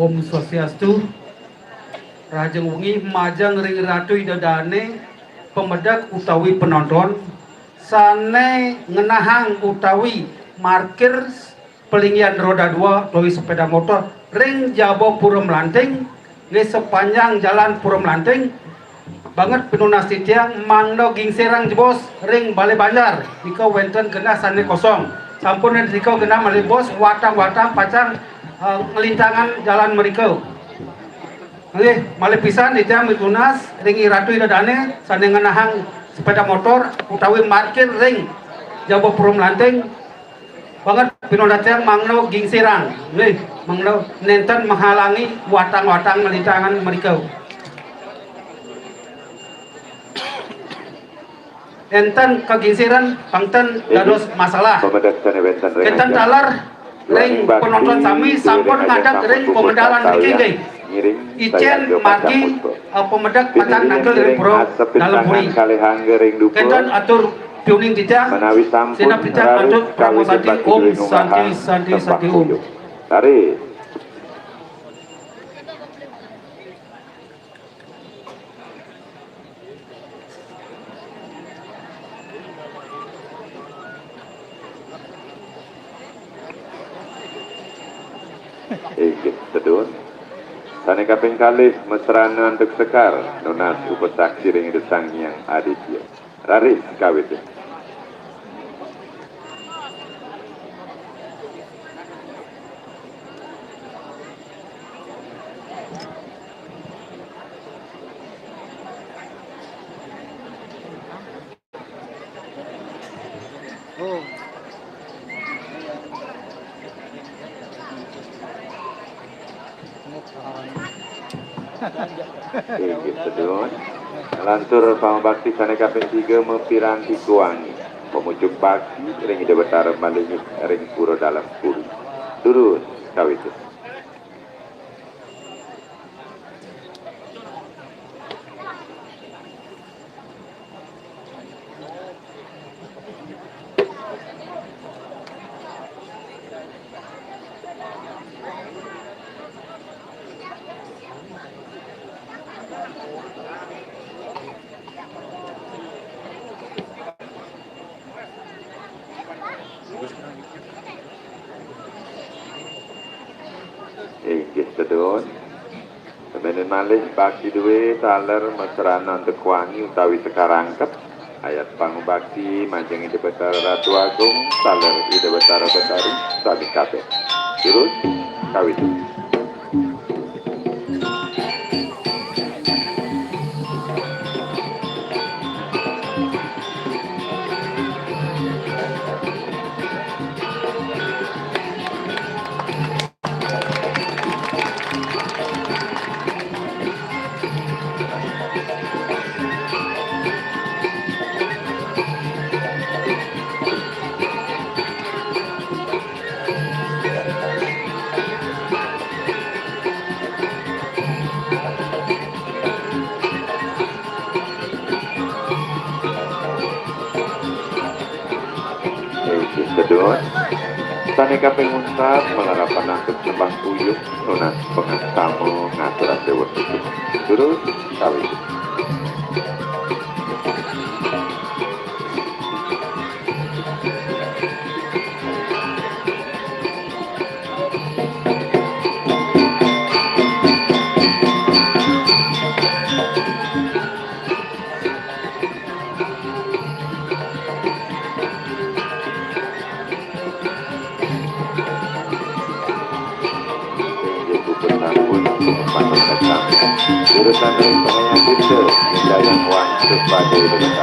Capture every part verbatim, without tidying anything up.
Om Swastiastu. Rahajeng wengi majeng ring Ratu Ida Dane, pamedek utawi penonton sane ngenahang utawi markir palinggihan roda dua utawi sepeda motor ring jaba Pura Melanting, nggih, sepanjang jalan Pura Melanting, banget pinunas titiang mangda gingsirang jebos ring Balai Banjar, nika wenten genah sane kosong. Sampun nika genah malih bos watang-watang pacang, eh, nglintangan jalan mrika. Nggih, malih pisan titiang mitunas ring Ratu Ida Dane sane ngenahang sepeda motor utawi markir ring jaba Pura Melanting, banget pinunas titiang mangda gingsirang, nggih, mangda nenten menghalangi watang-watang nglintangan mrika. Enten kagingsiran, pang ten dados masalah. Pamedek sane wenten ring kenten ajar taler ring penonton sami sampun ngadeg ring pemedalan niki nggih. Icen margi, eh, pamedek pacang nangkil ring pura dalem puri. Kenten atur piuning titiang, sineb titiang antuk parama santi, Om Santi, Santi, Santi, Om. Tarik. Inggih, sedun. Sane kaping kalih, mesrana antuk sekar, nunas upasaksi ring Ida Sang Hyang Aditya. Raris kawitin. Inggih, sedun. Lantur pamabakti sane kaping tiga mapiranti kuangi. Pamucuk bakti ring Ida Betara malingis ring pura dalem puri. Durus kawitin. Inggih, sedun. Menen malih bakti dué taler masrana antuk wangi utawi sekarangkep. Ayat pangubakti majeng Ida Betara Ratu Agung, taler Ida Betara Betari, sami kabéh. Durus, kawit. Inggih, sedulur. Sané kaping untat malarapan antuk sembah uyuh, nunas pangastama ngaturang déwa. Durus, kawit. Inggih puput sampun, panunas sami. Durus ring Sang Hyang Widi, nyidayang wangsul badé durus.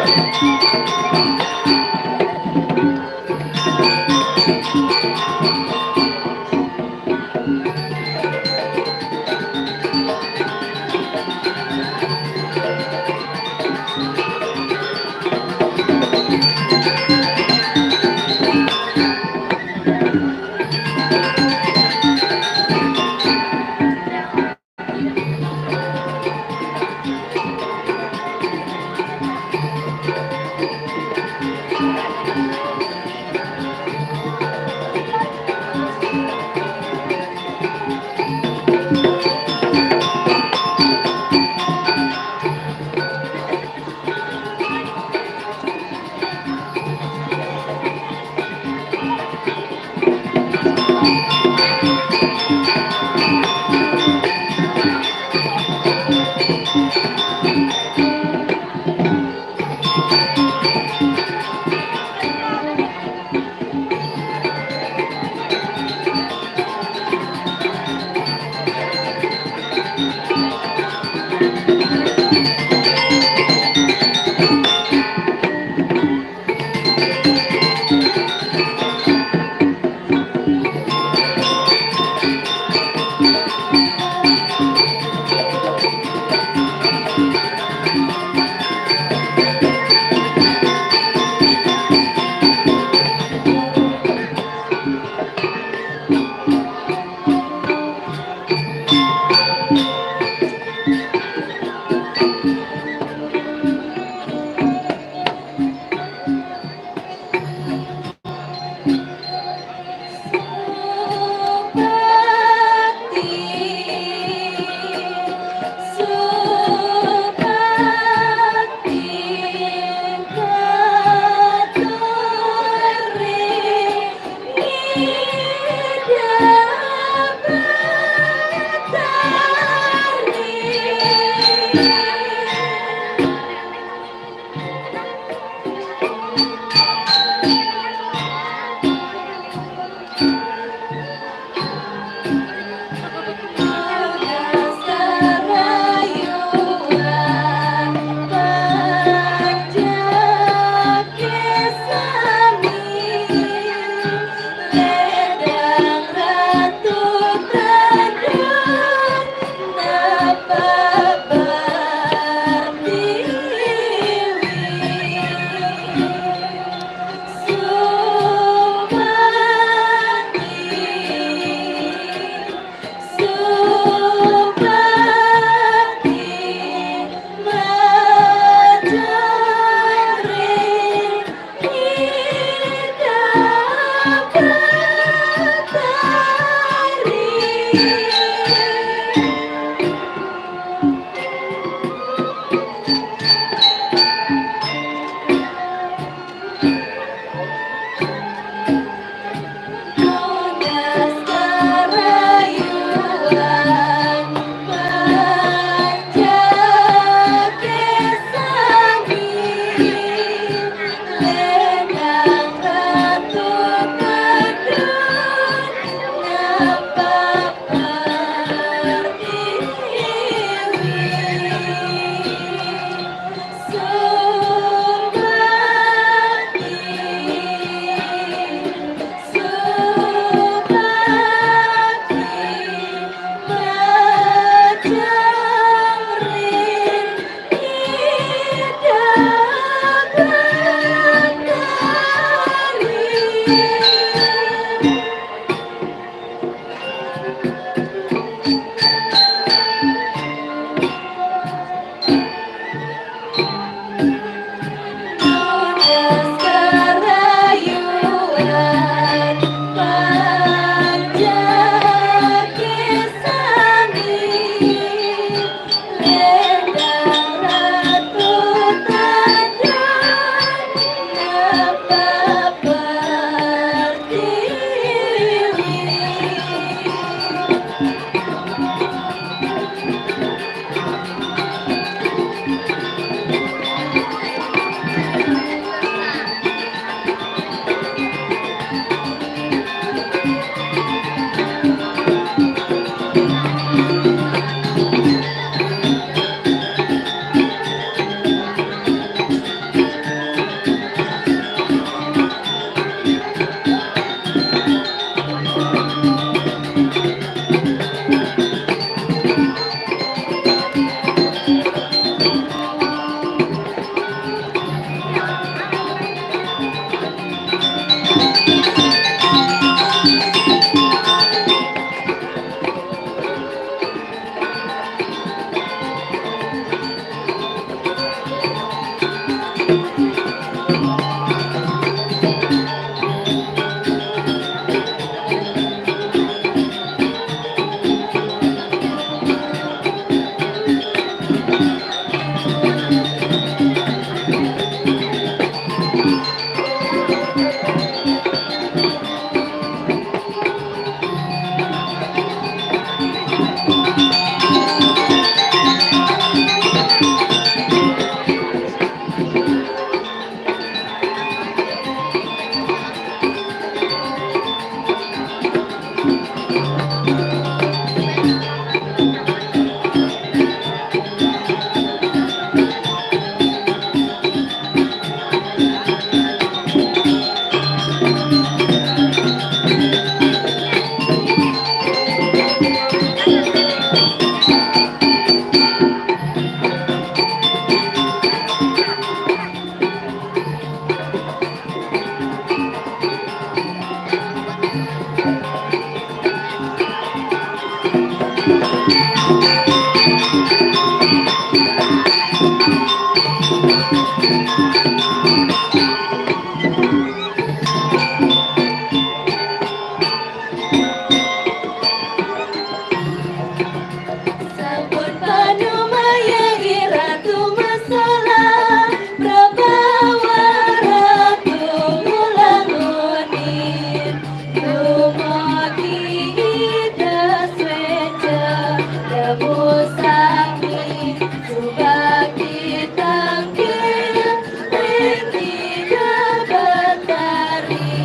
Ditangkil ring Ida Betari,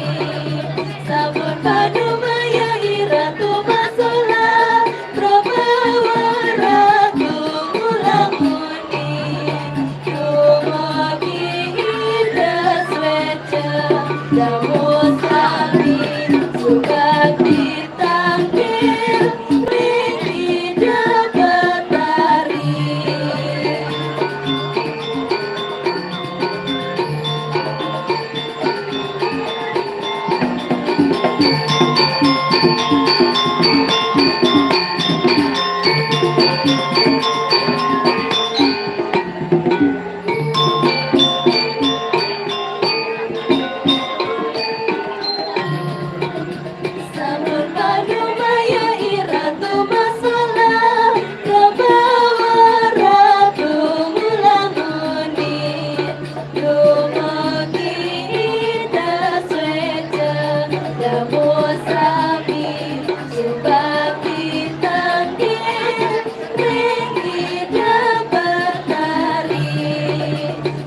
sampun padumayang I Ratu masolah, prabawa Ratu Mulamuni. Dumugi Ida Sweja, damu sami, subakti tangkil ring Ida Betari. Sampun padumayang I Ratu masolah, prabawa Ratu Mulamuni. Dumugi Ida Sweja, damu sami, subakti tangkil ring Ida Betari.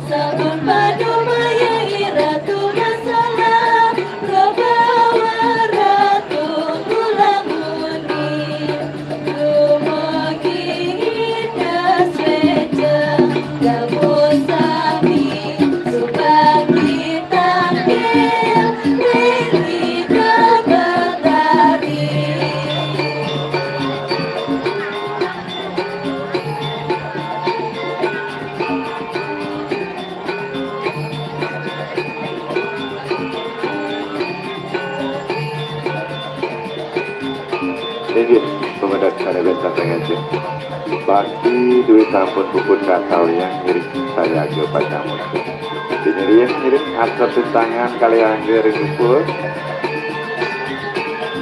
Sampun padumayang I Ratu masolah, prabawa Ratu Mulamuni. Dumugi Ida Sweja, damu sami, subakti tangkil ring Ida Betari. Inggih, pamedek sane wenten ring ajeng. Bakti duwé sampun puput katawian ngiring sayaga pacamusa. Dene riin ngiring atur setangan kalih angga ring ipun.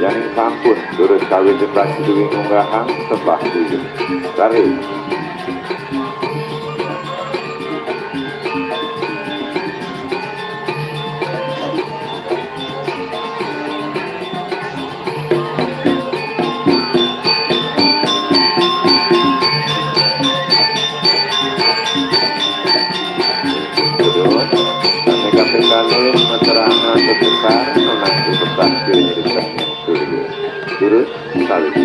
Yaning sampun, durus kawitin bakti duwé ngunggahang sembah duwé. Raris. Terus, ane kaping kalih, materana sesekar, nonang di pesan kiri di surga. Terus, saling.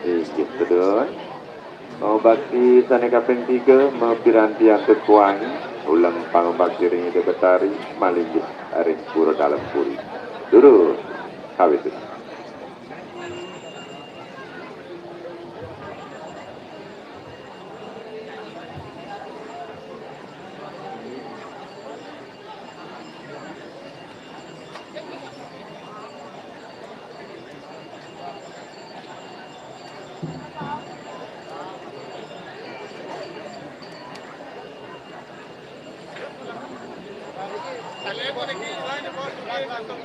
Inggih, pedon. Mau bakti sane kaping tiga, mapiranti antuk kuangi, uleng pangubakti ring Ida Betari, malinggih ring pura dalem puri. Durus, kawit.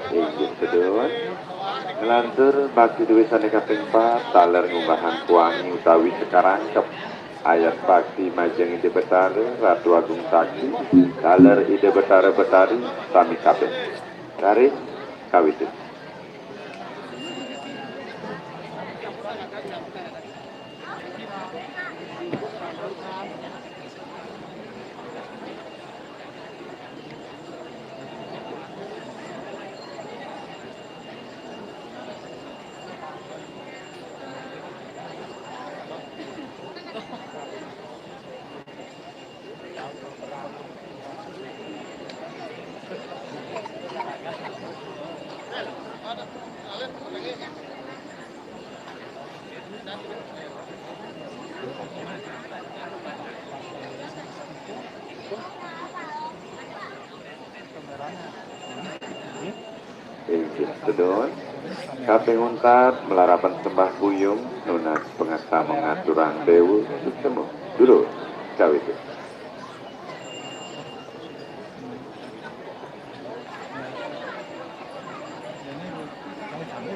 Inggih, pedon. Nglantur bakti duwé sane kaping pat, taler ngunggahang kuangi utawi sekarangkep. Ayat bakti majeng Ida Betara, Ratu Agung Sakti, taler Ida Betara Betari, sami kabeh. Raris, kawitin. Inggih, sedulur. Kaping untat, malarapan sembah buyung, nunas pangaksama ngaturang dewa, sesemo. Durus, kawit. Ke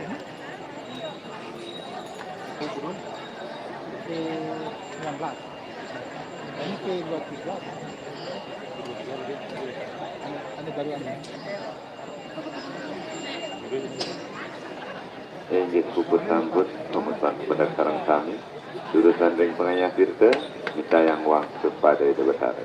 enam belas. Ini ke dua belas. Ini, ini baru ini. Inggih puput sampun, pemesan bener sareng sami. Jurusan ring pengayah tirta, mitayang wangsul pada Ida Betara.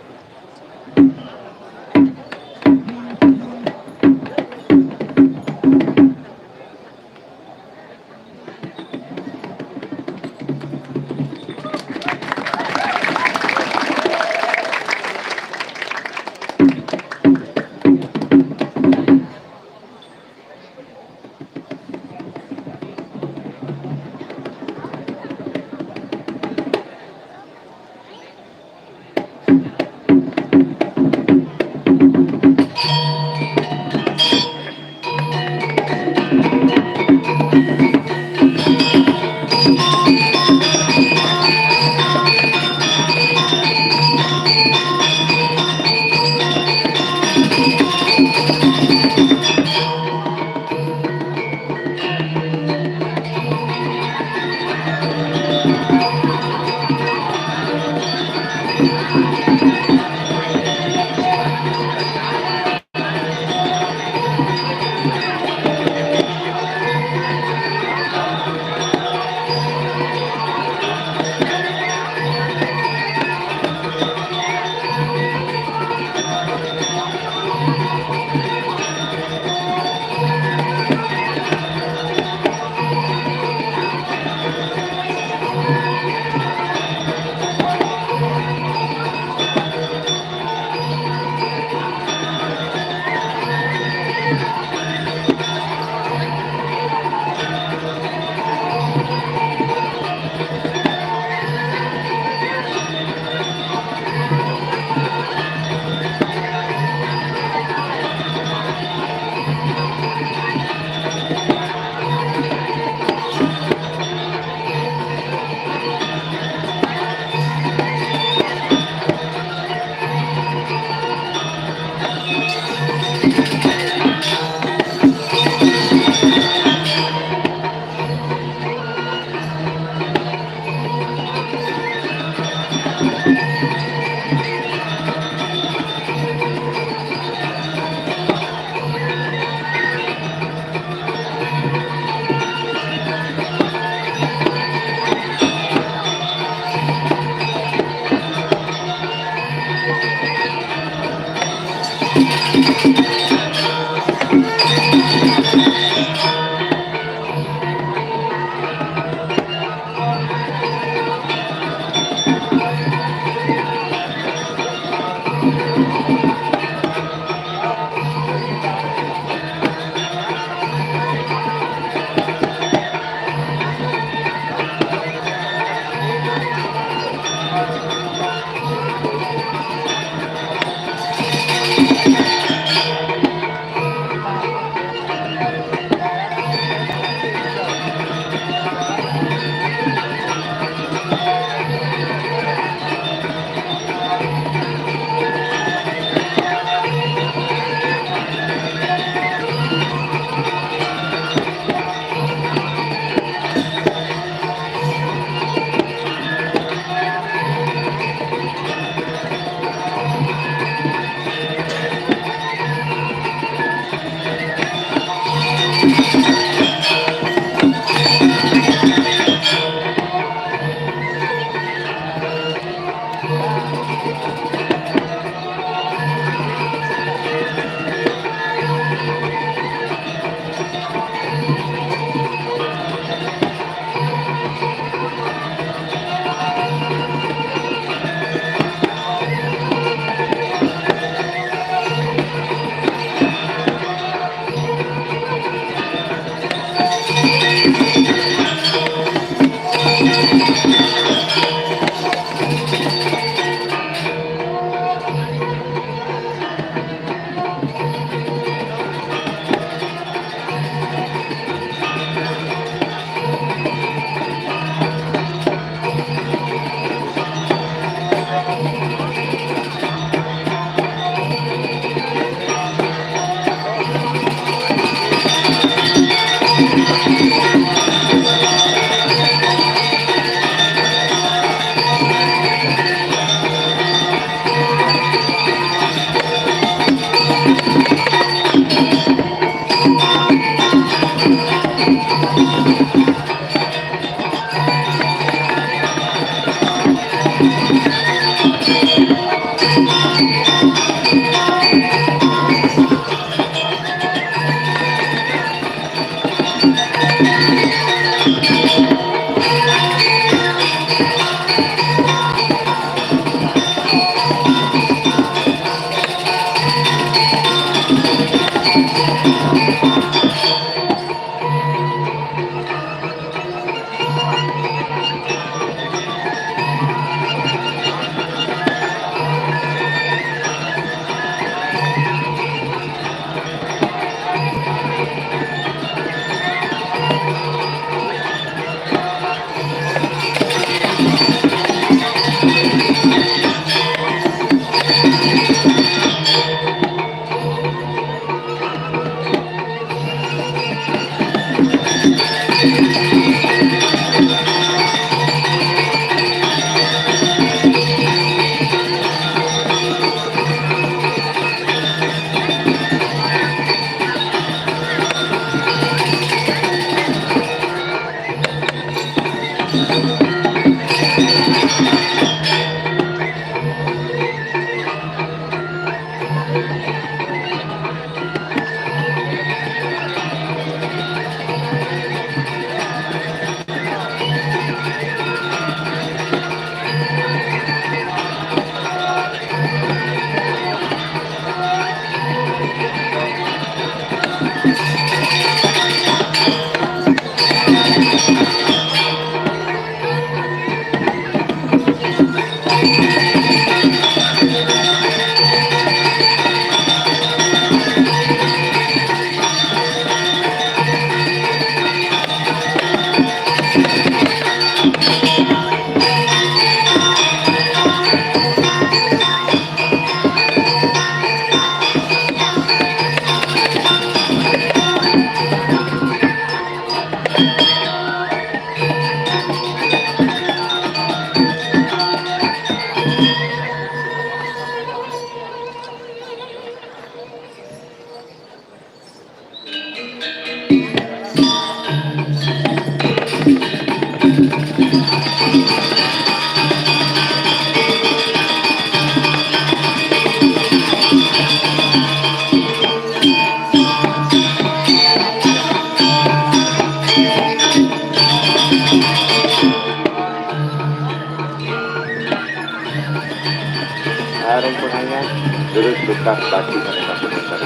Sareng pengayah, terus tukang bati pada satu meter.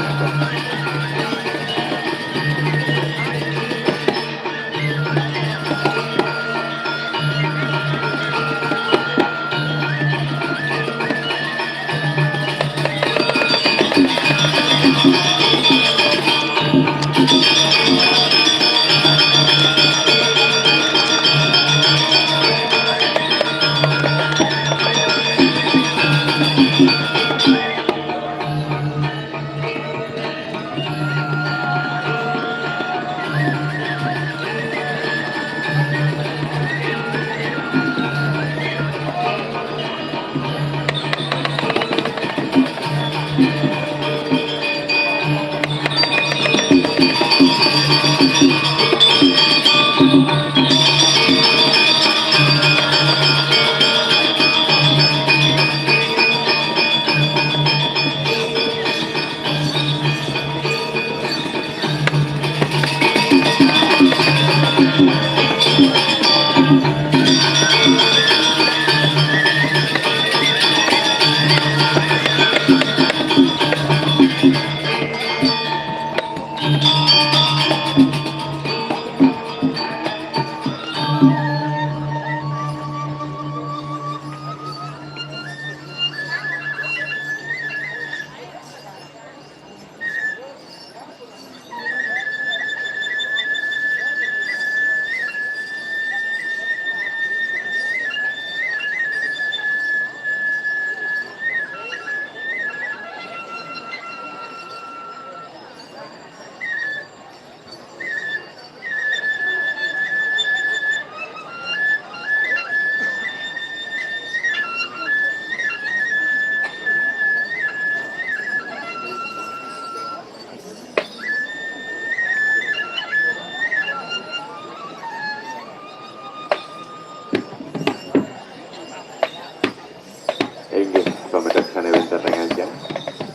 Inggih, pamekas sane wenten ring ajeng.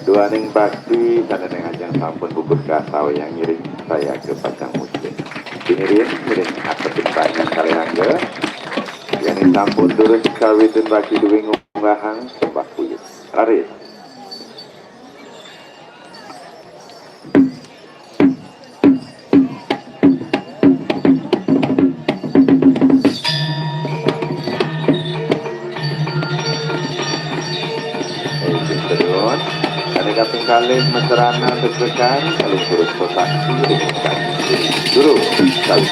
Duaning bakti sane ring ajeng sampun puput kasawiang ngiring saya ke pacang musik. Ngiring, ngiring, atur timbangan kalih angga. Yen sampun durus kawitin bagi duwing unggahang sembah buyut. Raris. Inggih, terus. Kali kaping kalih mesrana deg-degan, kalih terus kotak. Guru, sawi.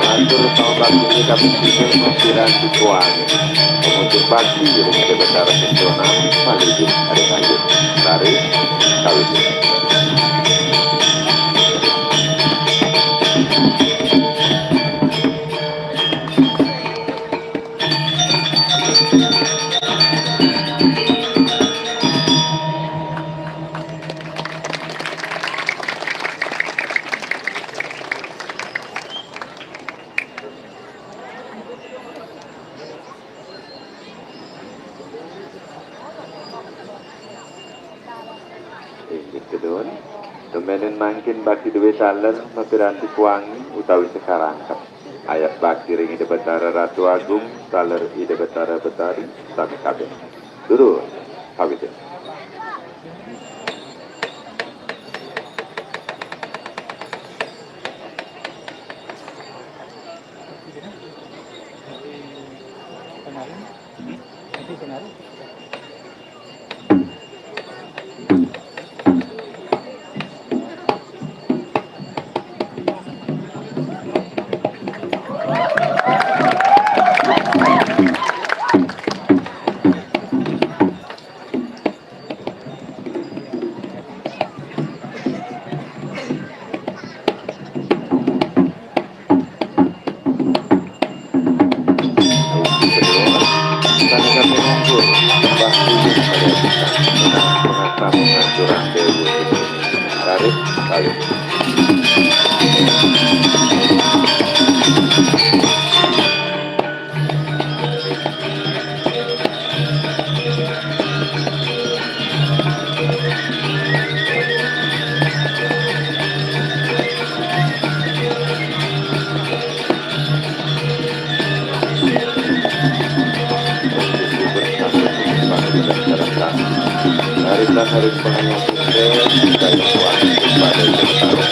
Lantur tau bakti kami piranti kuang. Pemutus bakti rumah Dewata Rajasona. Malih ada lanjut. Tarik. Kawin. Inggih, keduhun. Tumbénin mangkin bakti duwé taler mapiranti kuwangi utawi sekarangkep. Ayat bakti ring Ida Betara Ratu Agung, taler Ida Betara Betari, sami kabéh. Durus, kawitin. Raris, raris. Harita harus penganuan sukses, kita yang kuat, pada yang tahu.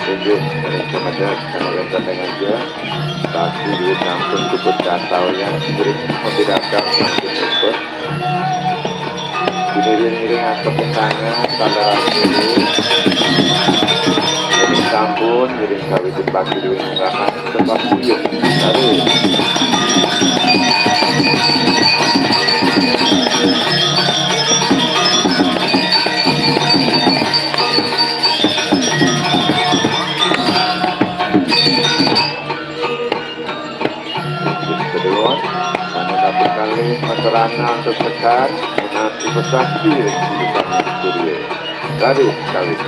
Tunjuk dari Kementerian Pendidikan aja. Bagi duit sampun cukup dasar ya, sering mau tidak ada sampun ikut. Ngiring-ngiring asap ke sana, saudara dulu. Jadi sampun, ngiring kawit bagi duit rapat sebab yuk. Aduh. Kedua, mana satu kali masyarakat sesekar, menanti bersakti, rezeki besar kurie. Garis kawin.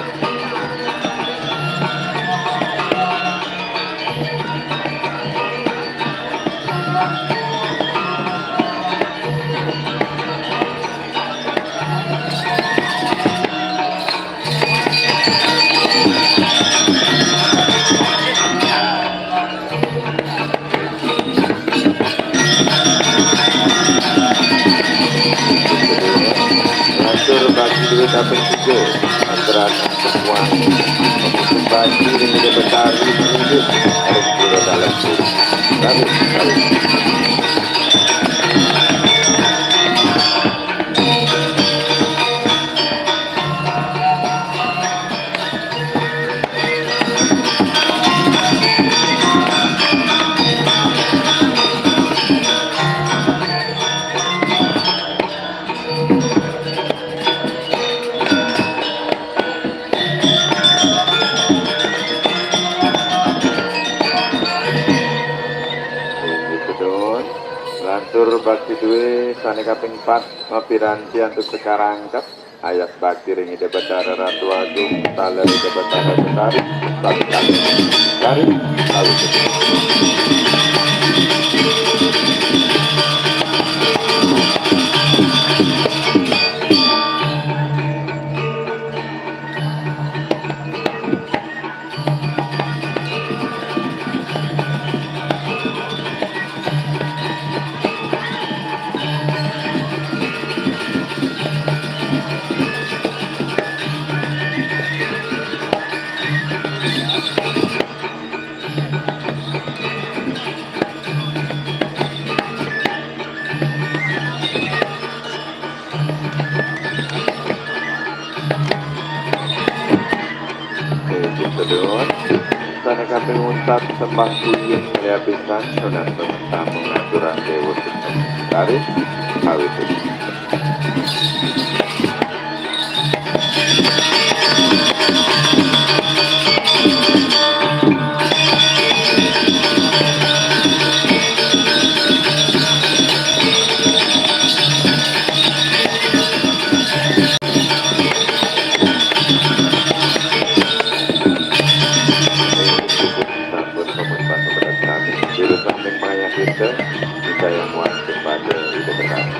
Ngatur bagi duit apa juga antara semua. Bagi duit besar itu harus turun dalam turun. Baru, baru. Atur bakti duwe sane kaping pat, mapiranti antuk sekarangkep. Ayas bakti ring Ida Betara Ratu Agung, taler Ida Betara Betari, Betari, Betari, Betari. Nggih, seduhun. Sane kaping untat sembah puji mulya pisan, nunas tamu ngaturan dewa sukses. Tarik, awit. Sampun, sampun, sampun, sampun, sami. Juru samping pangayah kita, kita yang muat kepada Ida Betara.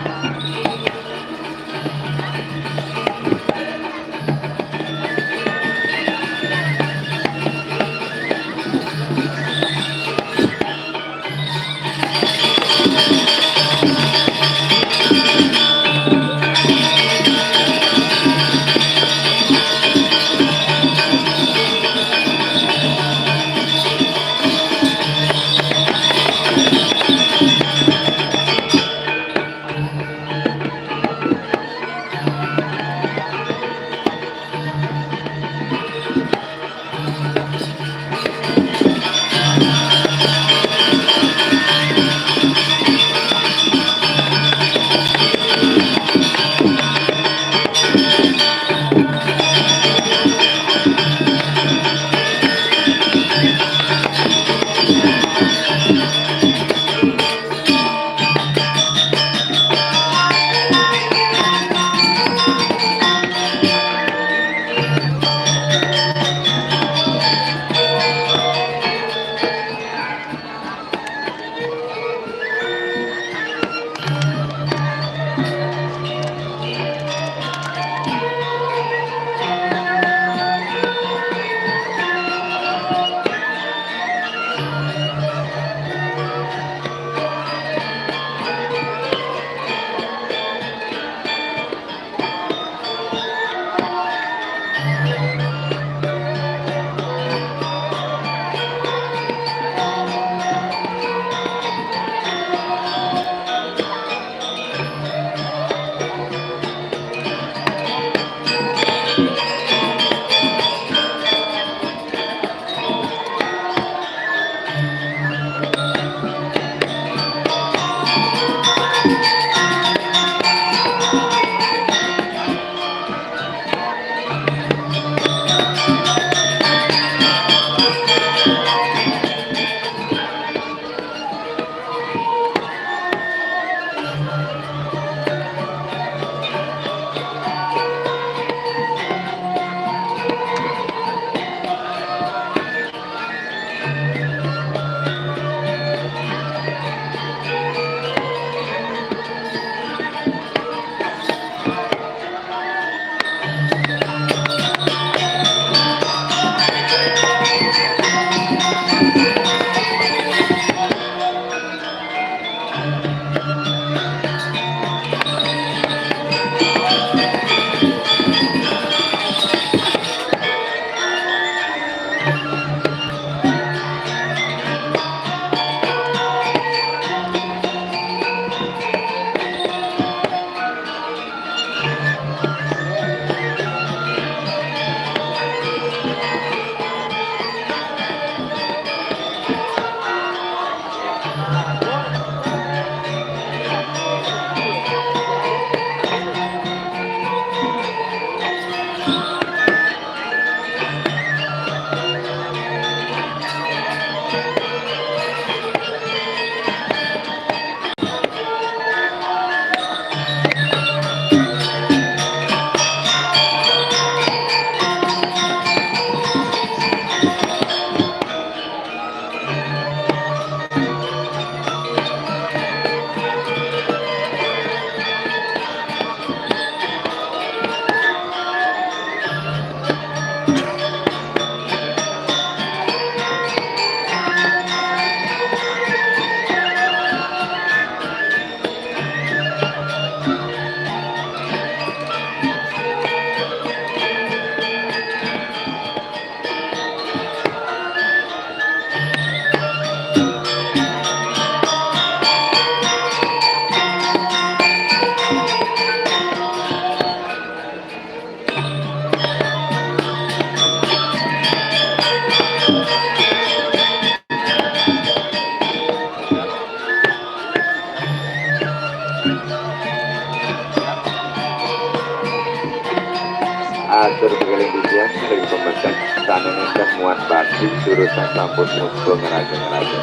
Atur begaling titiang ring pemesek, sané nénten muat bakti, durusang sampun muspa ngeraja-ngeraja.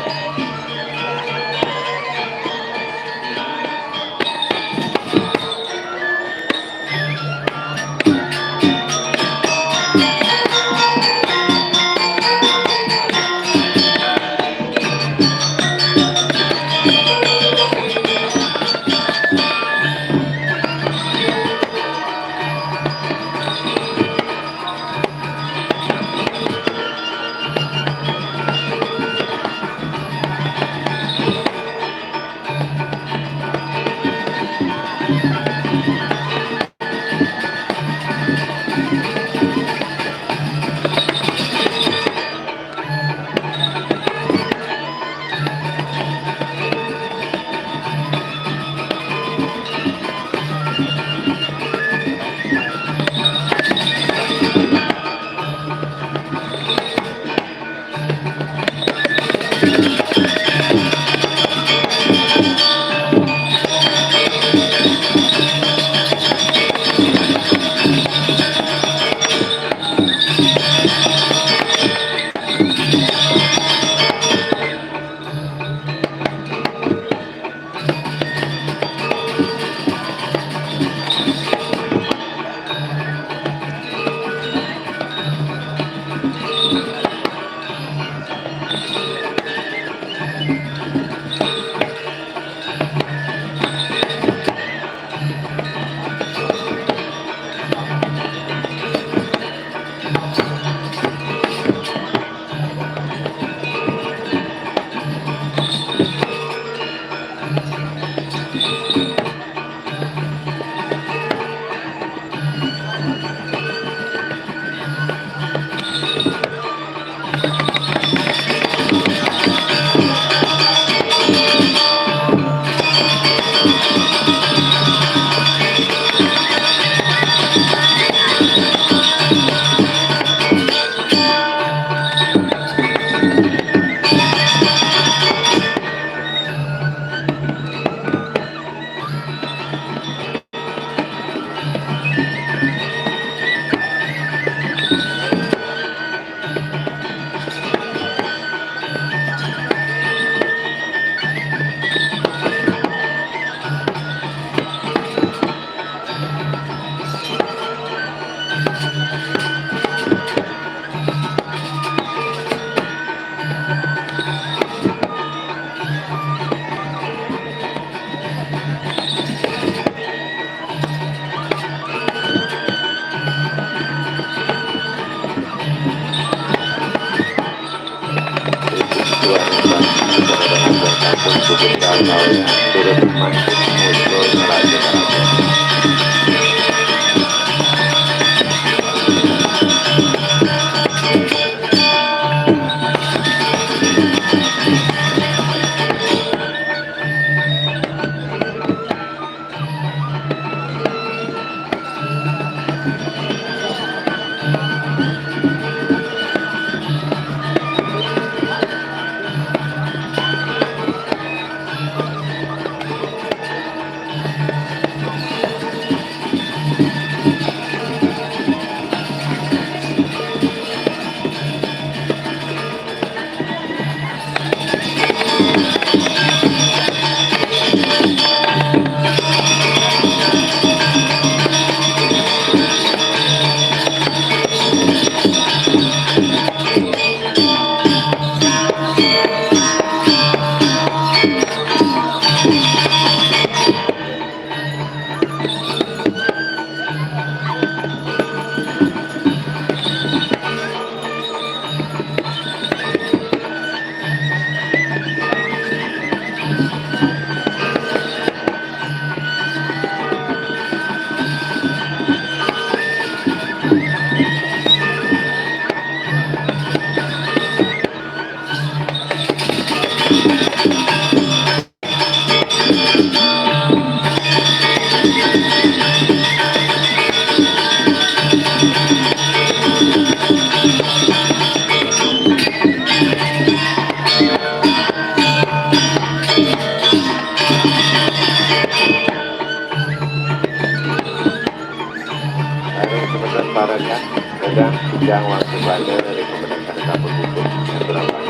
Yang waktu pada dari pemerintah kampung hukum yang berapa?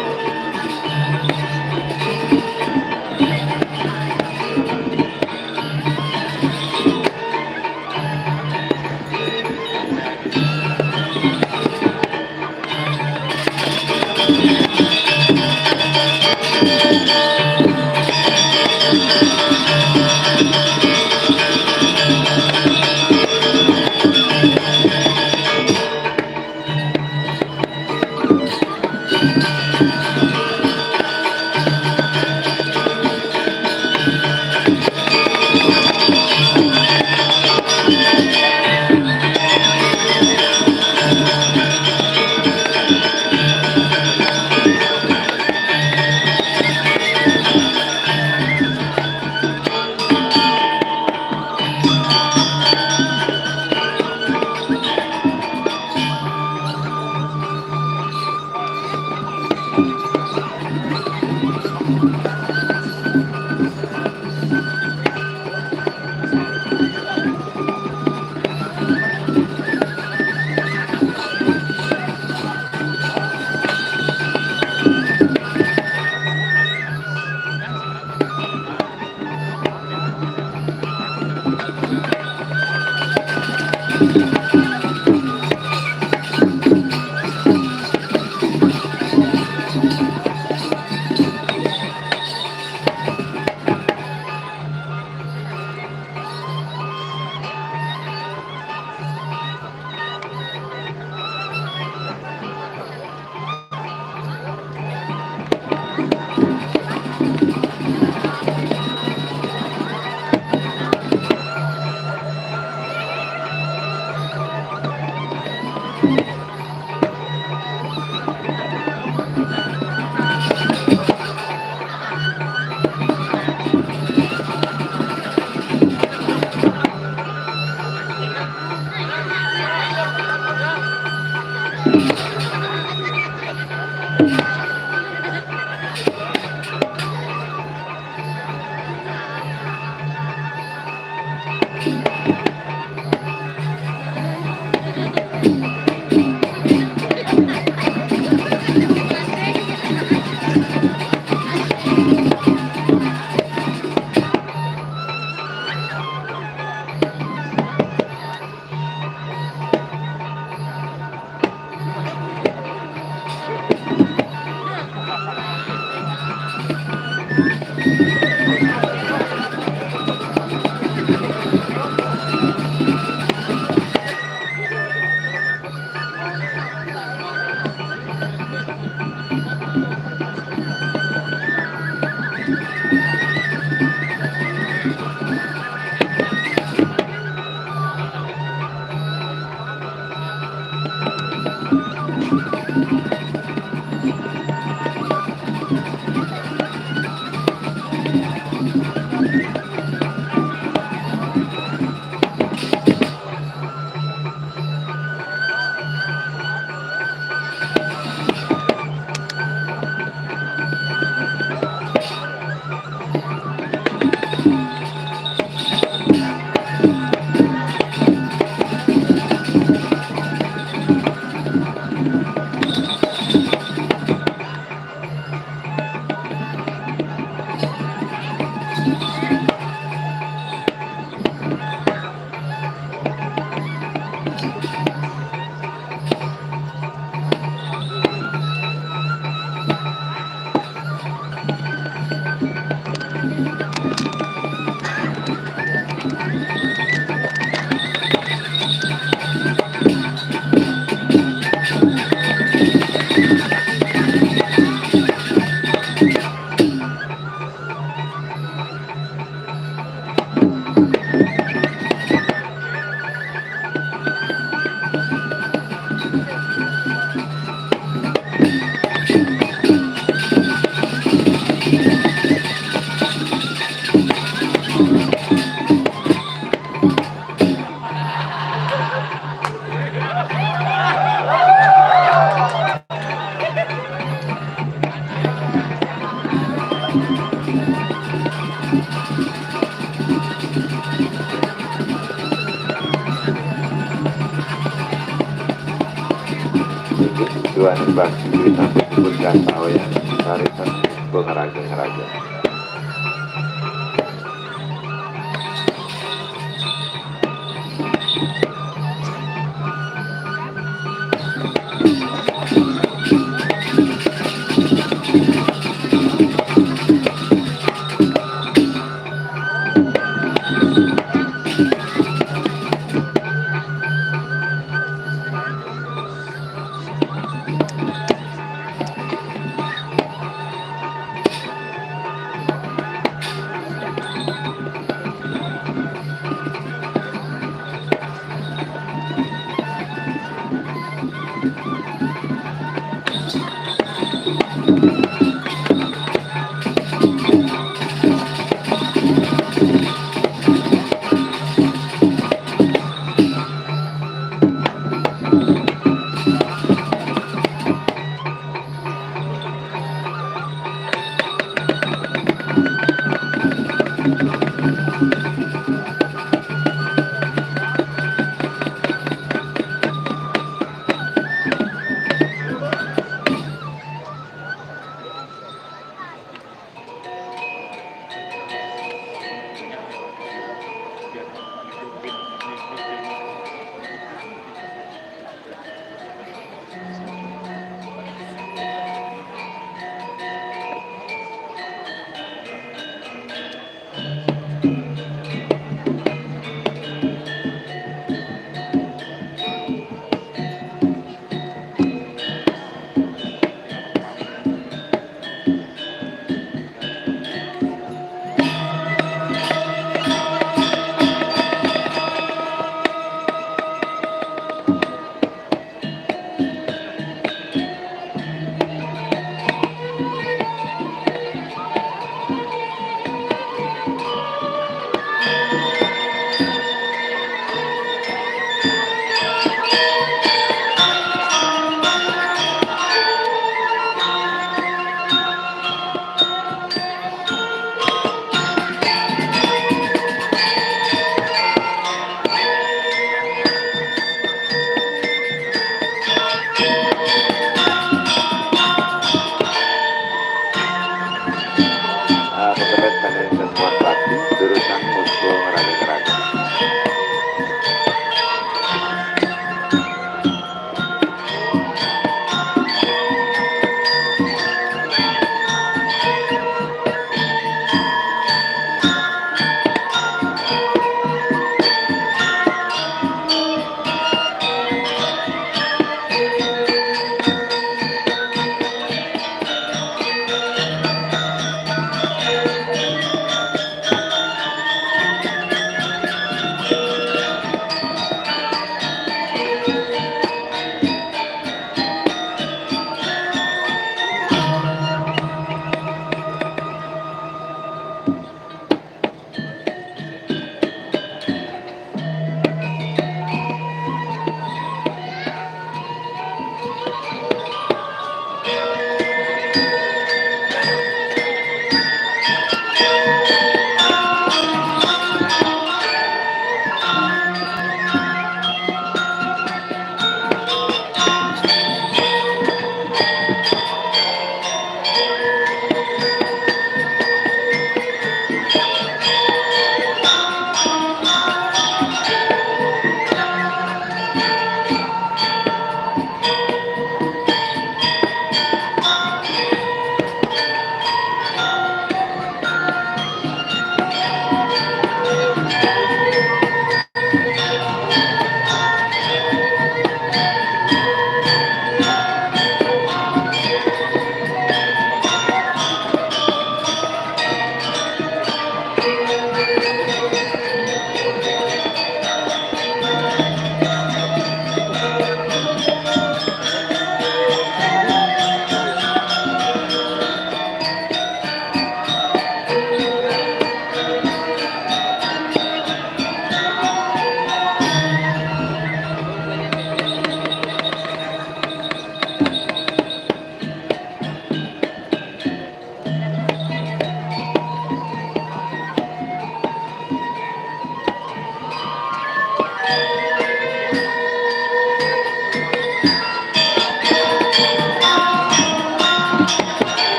Tuan Bakti sampai sebutkan tahu ya, tarikan keraja-keraja.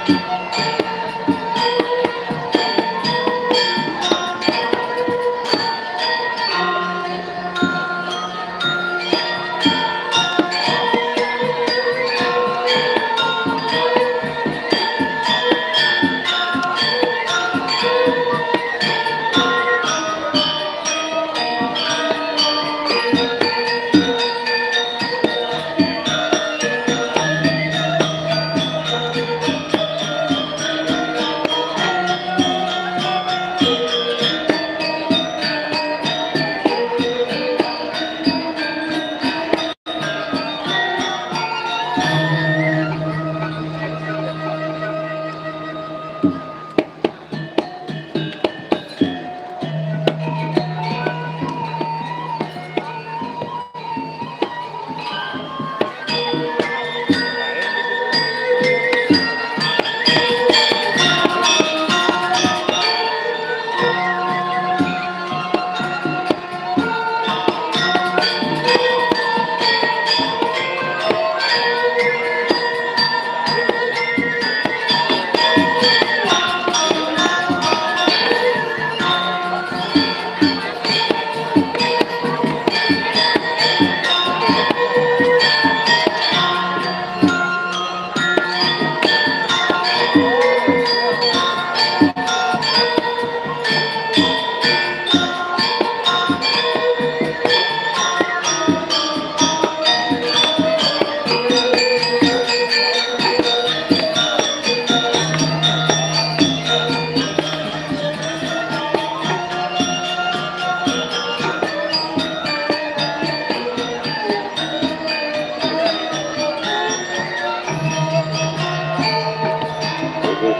Ini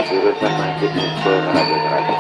jurusan masjid muncul raja-raja.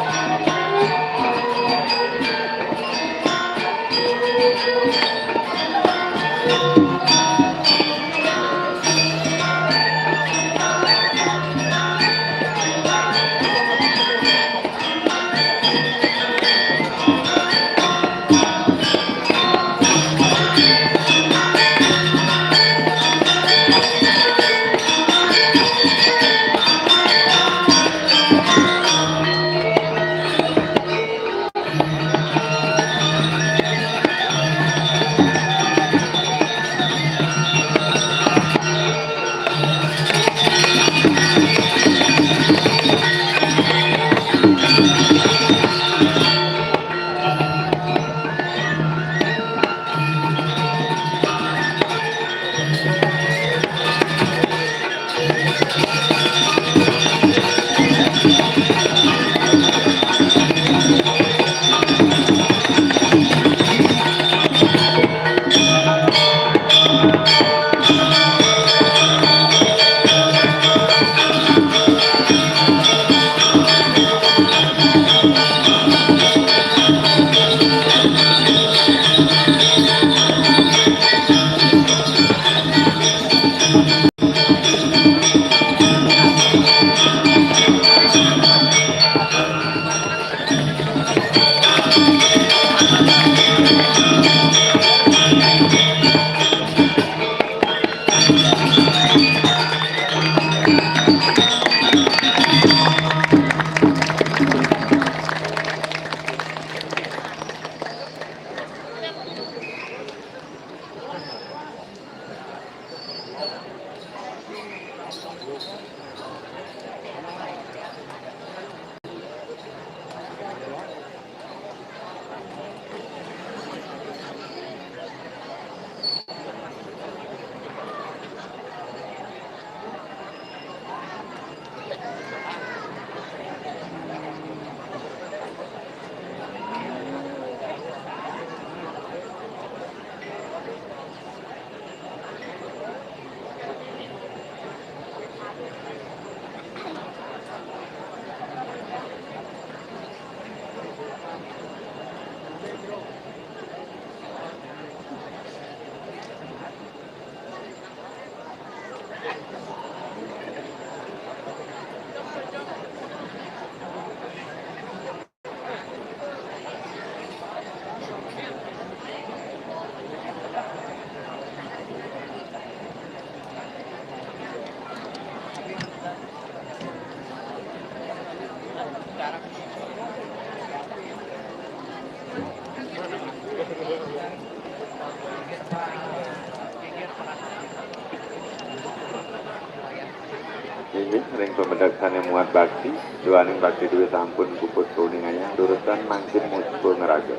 Inggih, ring pamedek sané muat bakti, duaning bakti duwé sampun puput kuning ayang, durusang mangkin muspul ngraga.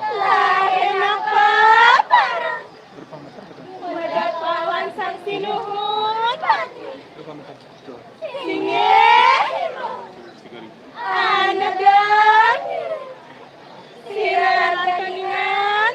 Lain apa? Medad pawan sang sinuhun. Sing iman. Anegan. Sira raratan ngan.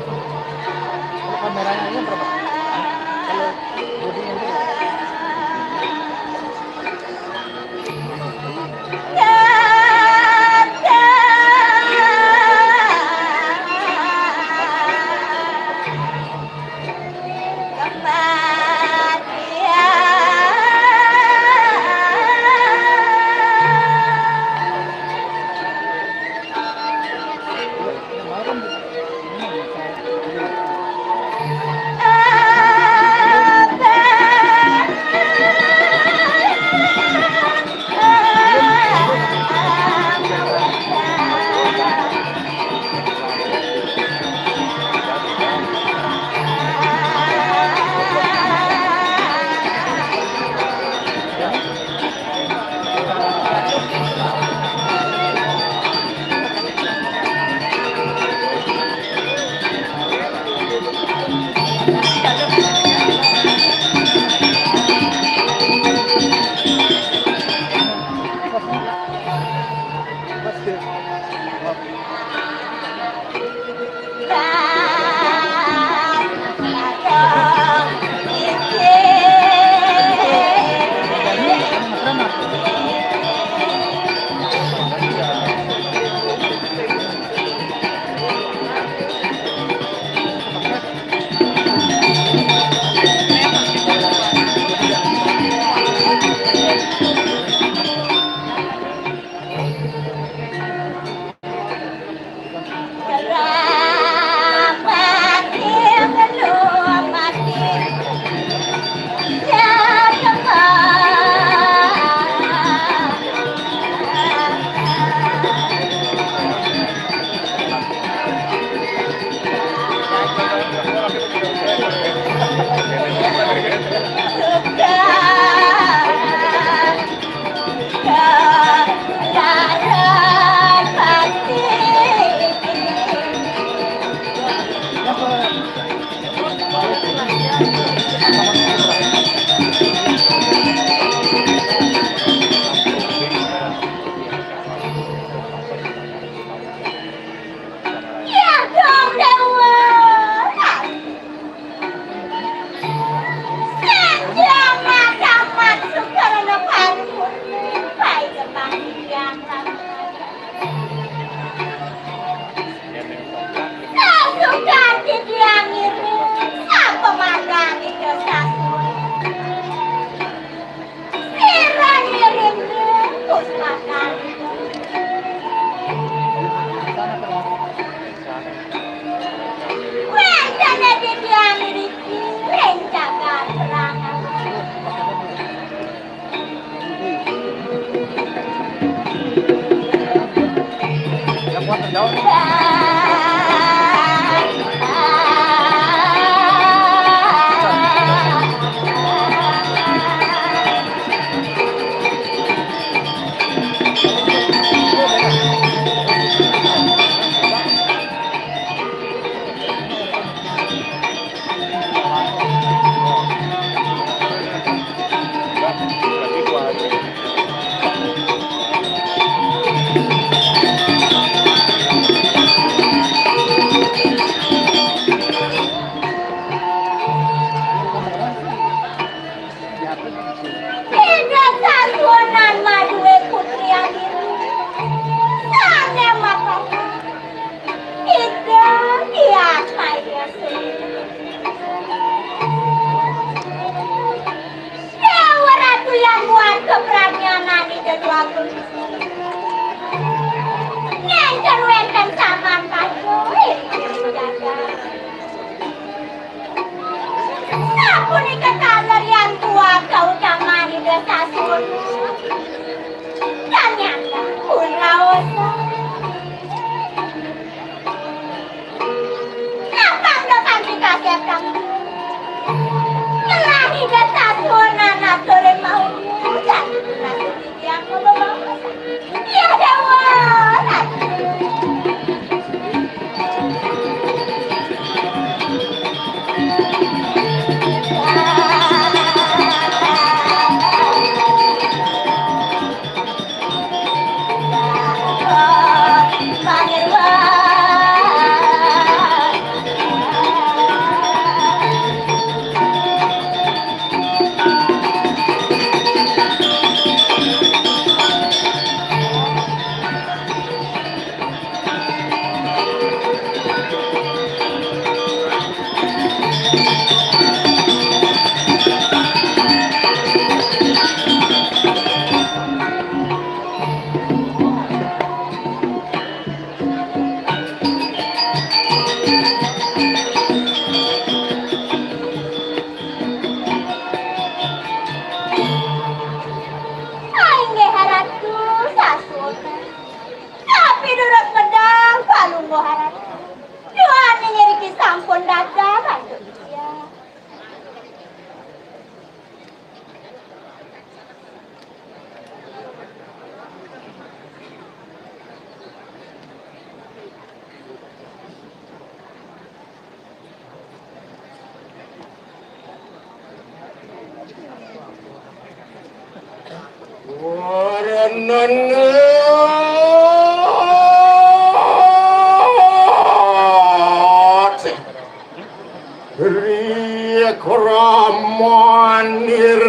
Kalau kameranya ini berapa? Kalau bodinya ini berapa? Ida sasuunan madué putri adi. Sané mapaku. Ida dias maidese. Déwa Ratu Yang Keduaku. Ngéncén wénten saman pacurit. Sapunika kaleryan kuat kautaman Ida Sasuna. Ternyata pun raosa. Napang da kanti kasetan. Ngelahi da sasuna naturi mau. Jadi nasib dia mau bawa. Ya Dewa. Inggih Ratu Sasuna. Tapi durus medal Palungguh Ratu. Duaning iriki sampun dadan antuk iya. Waranana. Ri kramanir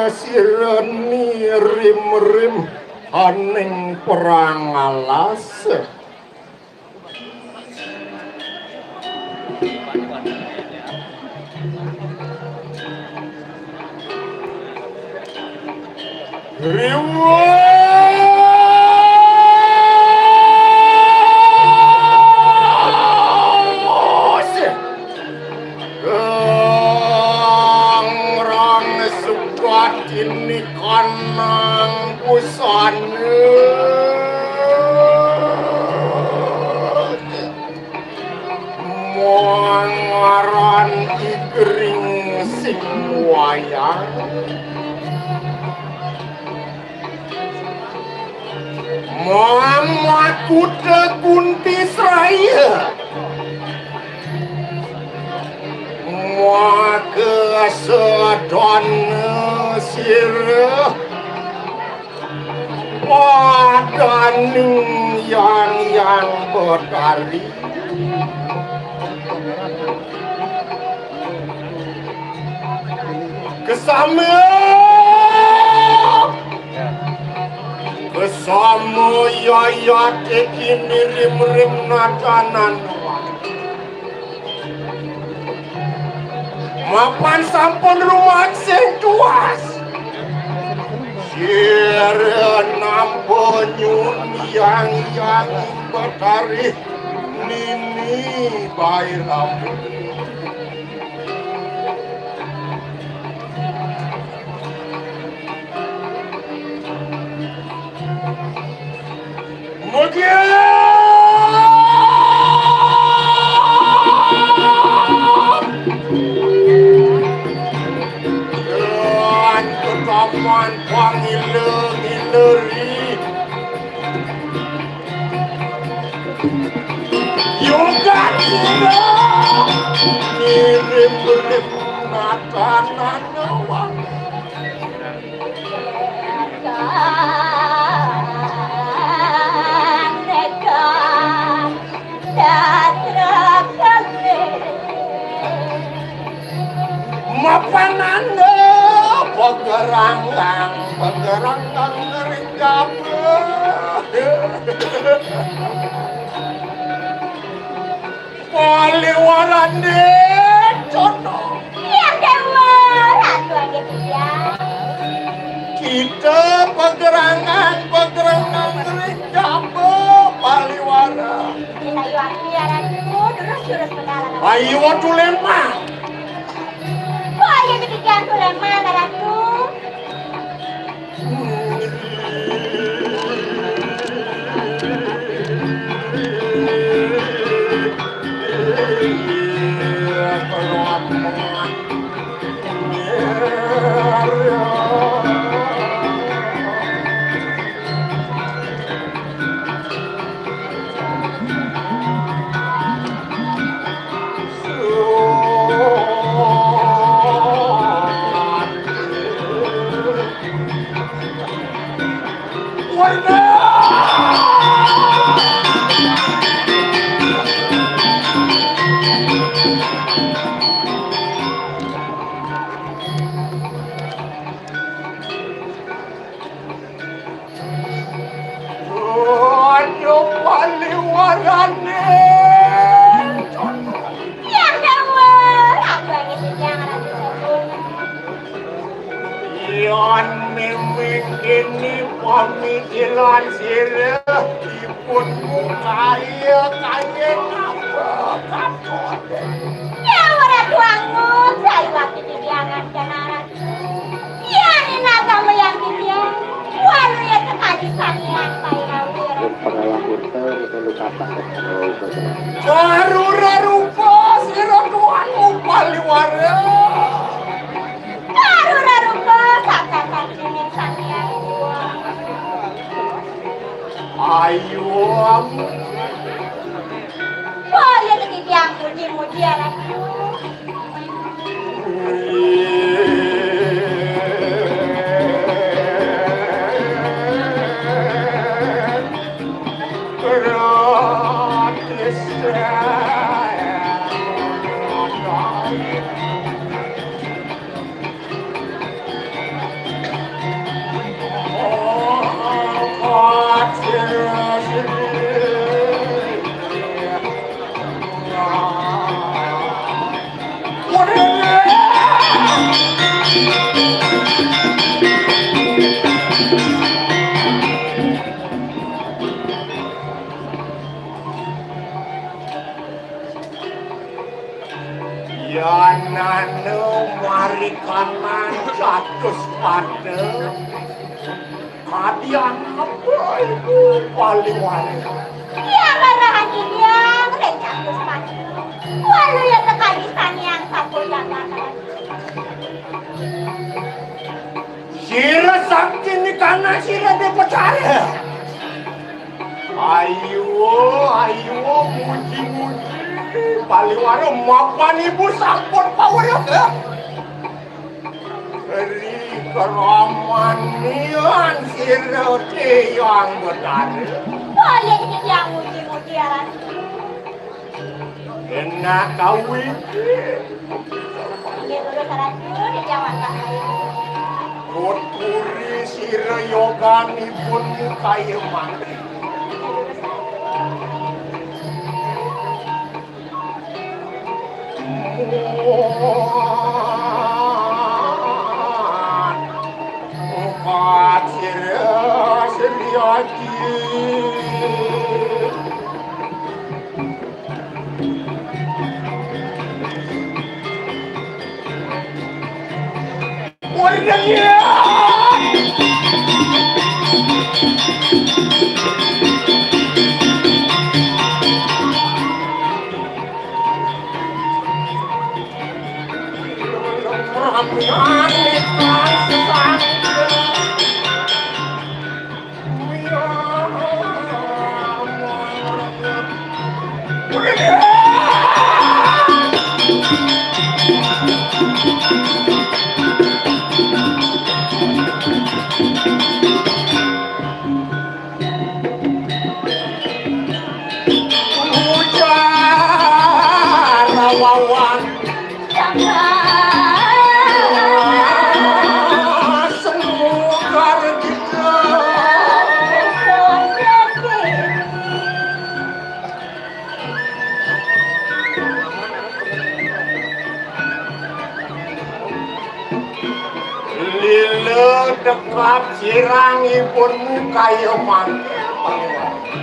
sirani rim-rim aning perang alas. Riwus. Ngrang sukat ini kanang busana. Mangaran igring sing wayang. Mamakuta Kuntisraya. Maka sadana sira padaning Yang Yang Betari. Kesama. Kesama yayat iki nirim-rim nadanan. Mapan sampun rumaksih tuas. Sira nampa nyun Yang Yang Betari nini bae rambut. Mugi lan ketaman pangila-ngileri. Yoga sira ngirim-ngirim natanan wangi. Mapananda pagaranggang, pagaranggang ring gabah. Paliwarane cono. Iya, Dewa, Ratu Aditya. Ita pagerangan-pagerangan ring jaba paliwara. Kita yuaki ya Ratu, terus jurus pedalaman. Ayo Tulemah. Kok ayo demikian Tulemah, Ratu? Aduh, paliwarane. Yang dawuh, apa ini sing jangan ada. Yan miming kene pamikiran sira, ipun mukaya kaya ngapa kapok. Ya, ora tuangun, saya waktu di jangan kenaran. Yan inagama yang dia, walu ya sekali sanian, Pak Irawir. Pengalaman kita itu luka tak. Baru rupa sira tuanmu paliwara. Baru rupa sakakan jenis sanian. Ayo, amu. Oh, ya, jadi dia muji-muji anakku. Yan anu marikanan satus pada. Kadian apa iku paliwara? Iya, marahan yang ring satus pada. Walu ya sekali sanian sampun jabatan. Sira sakti nikana sira dipecare. Ayo, ayo, muji-muji. Paliwara mapan ibu sampun pawrek. Ri keramanian sira tiyang betara. Kaya iki tiyang muji-muji aran. Enak kawin. Nggih, terus aran dulu di Jawa Tengah. Tuturi sira yoganipun kaya mangke. Umat sira sri aji. Ujar wawan. Lé tekap sirang ibunmu kaya mangké.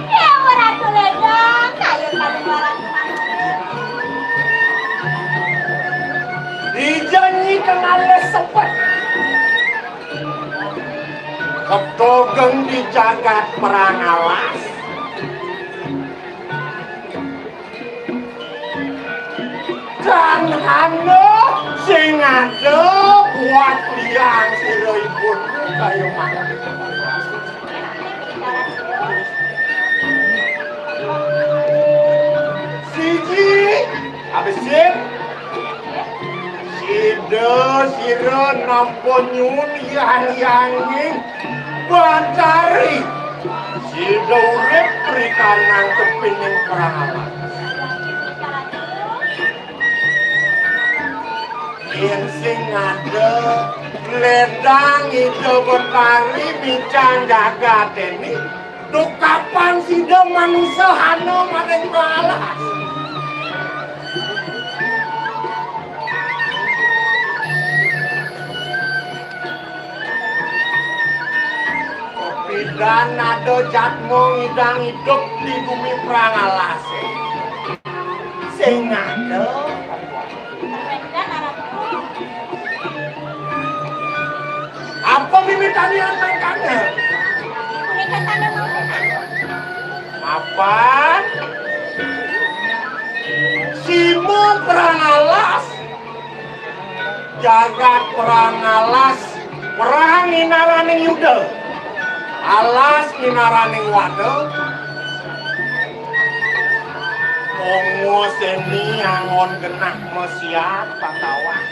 Ya, Ratu Lédang, kaya paling warang. Dija nyi kenal lé sepet. Ketogeng di jagat perang alas. Dan hana sing ada buat liang sira ibun kaya mangké. Siji, abesit, sida sira nampa nyuwun yang-yanging Batari. Sida urip rikanang tepining perang alas. Yén sing ada ledang Ida Betari micang jagat ini, dukapan sida manusa hana maring perang alas. Pidan ada jatma ngidang idup di gumi perang alasé. Sing ada. Apa mimitané mangkana? Mapan sima perang alas. Jagat perang alas, perang inaraning yuda. Alas inaraning wada. Ongo seni angon genah masiat pangkawan.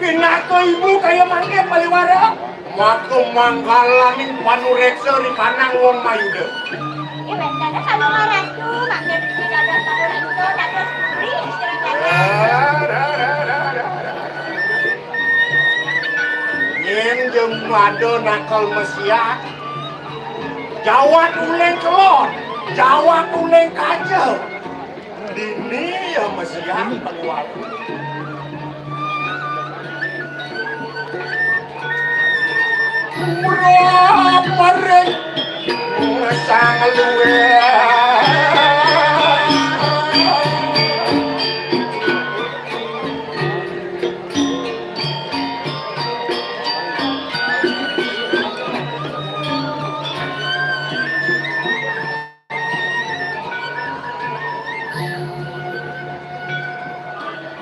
Pinaka ibu kaya mangké paliwara. Maka manggalaning panuréksa rikanang wong mayuda. Inggih, wénten saluang ratu, mangké dados panuréksa, dados putri, istri. Yén jemada nakal masiat, jawat uling kelon, jawat uling kaja. Dini ya masiat paliwara. Umrah paring sang luwih.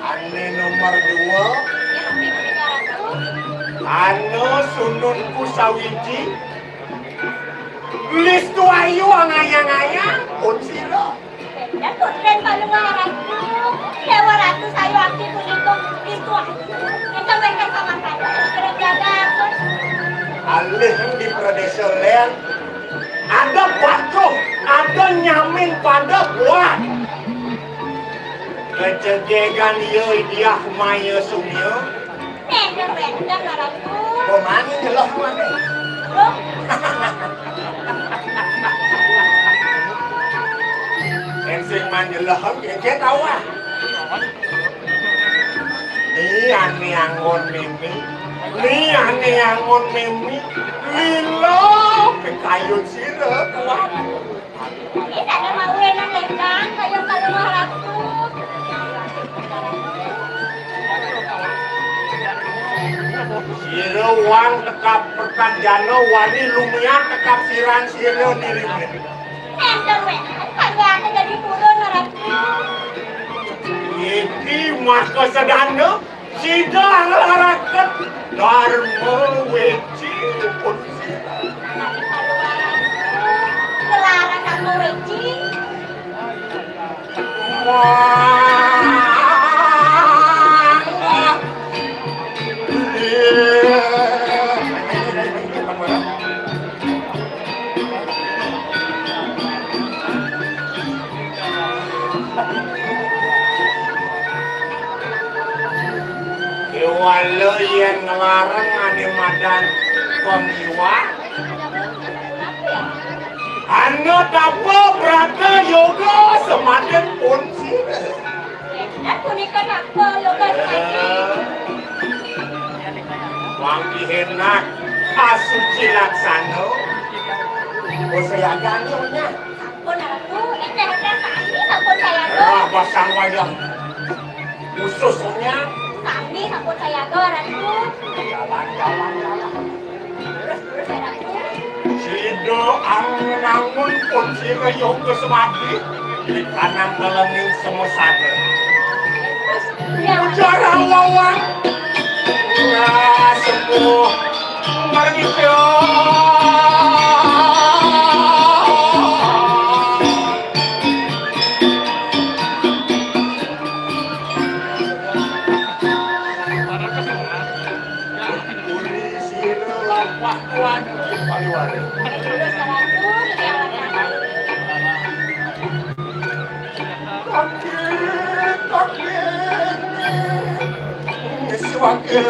Ané nomor dua, ana sununku sawiji, listu ayu angayang-ayang pun sira. Datuh Tren Palungah Ratu, Déwa Ratu sayu akti punika listu ayu. Énten wénten saman ratu, kira jagat. Alih di pradésa lén, ada patuh, ada nyamin pada buat. Kecegegan iya idiah maya sumia. Nénten wénten, Ratu. Pemani nyelah mani. Loh? Ensing manyelah, kéké tawah. Ni ané anggon mimi. Ni ané anggon mimi. Lila pikayun sira, Tuan. Ih, dadi mawinan lengkang, kaya kalungah ratu. Sira wang tekap perkat jana wani lumiat tekap siran sira dirimin. Énten wénten, kaya ane dadi purun, Ratu. Iki maka sedana. Sida nglaraken Dharma Weci pun sira. Nglaraken Dharma Weci. Wah. Kéwala yén nglarang ané madan pangiwat. Ana tapa brata yoga samadin pun sira. Punika napa yoga sumadi? Wangi enak, asuci laksana. Bos saya ganyonya. Sampun, Ratu. Éntéh-éntéh sami sampun sayaga. Lah, basang wayah. Khususnya. Sami sampun sayaga, Ratu. Jalan, jalan, jalan. Sida angen-angen pun sira yoga sumadi, ri kanang kalening semesana. Ujarang wawang. Nah, sepuh. Margita. Uri sira lampah kuat paliwara. Takbir, takbir. Swaga.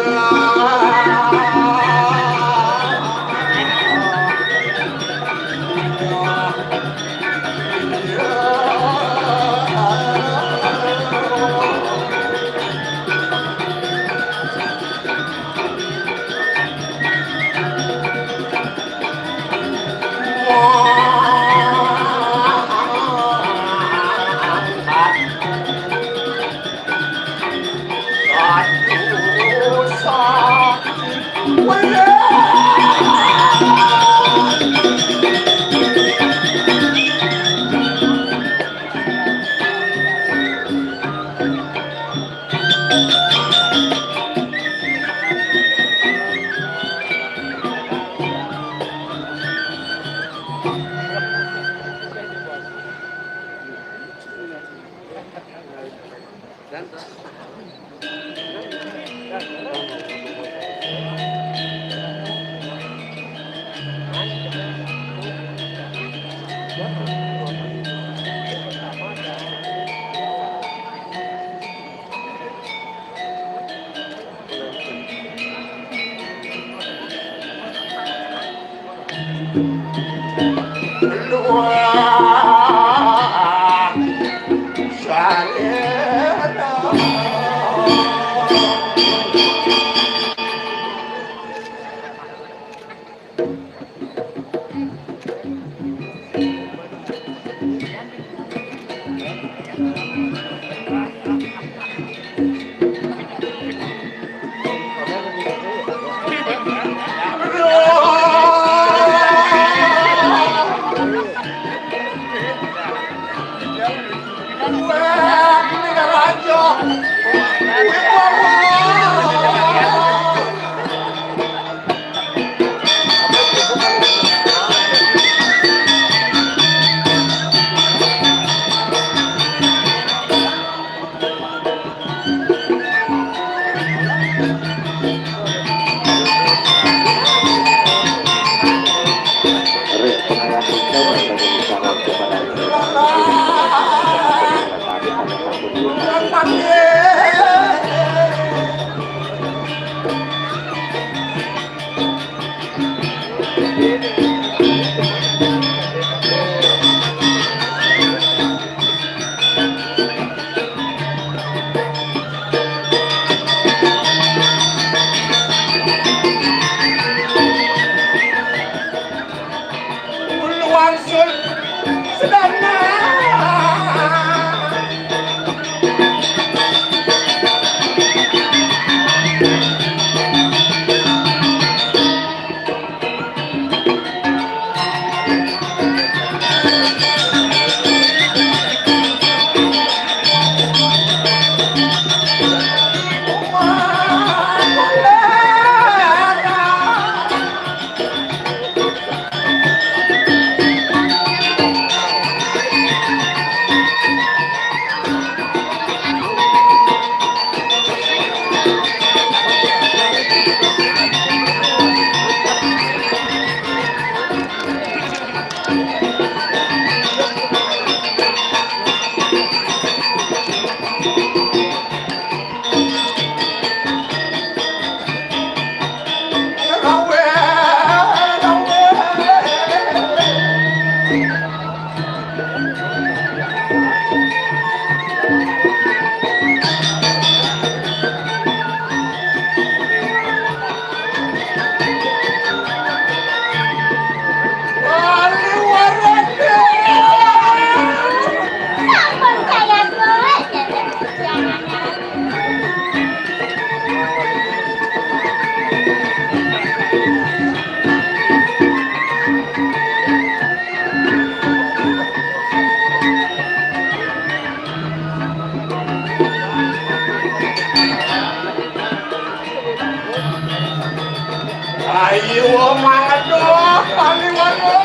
Iwa mangedo, paliwara.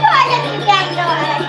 Banyak ikan doang.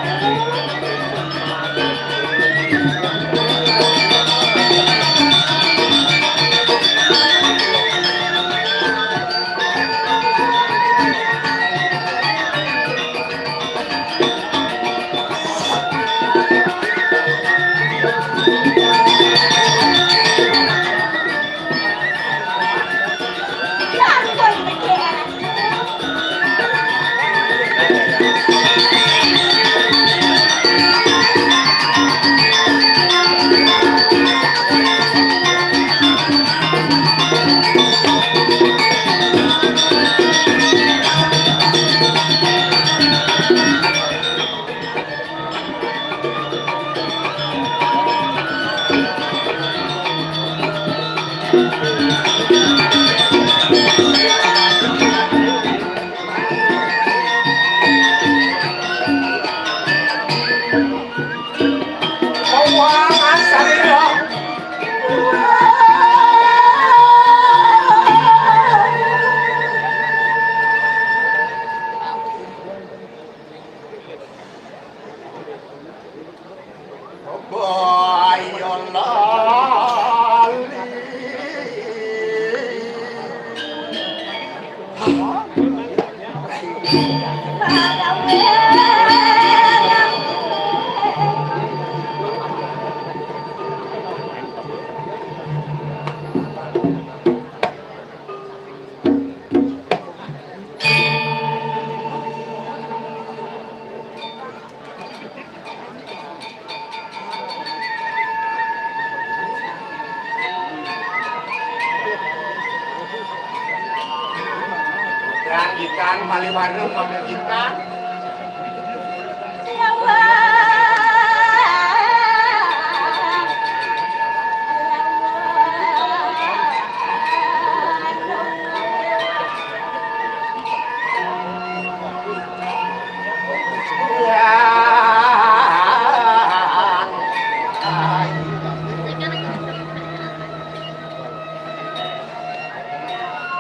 Dan ikan paliwara, pamit ikan.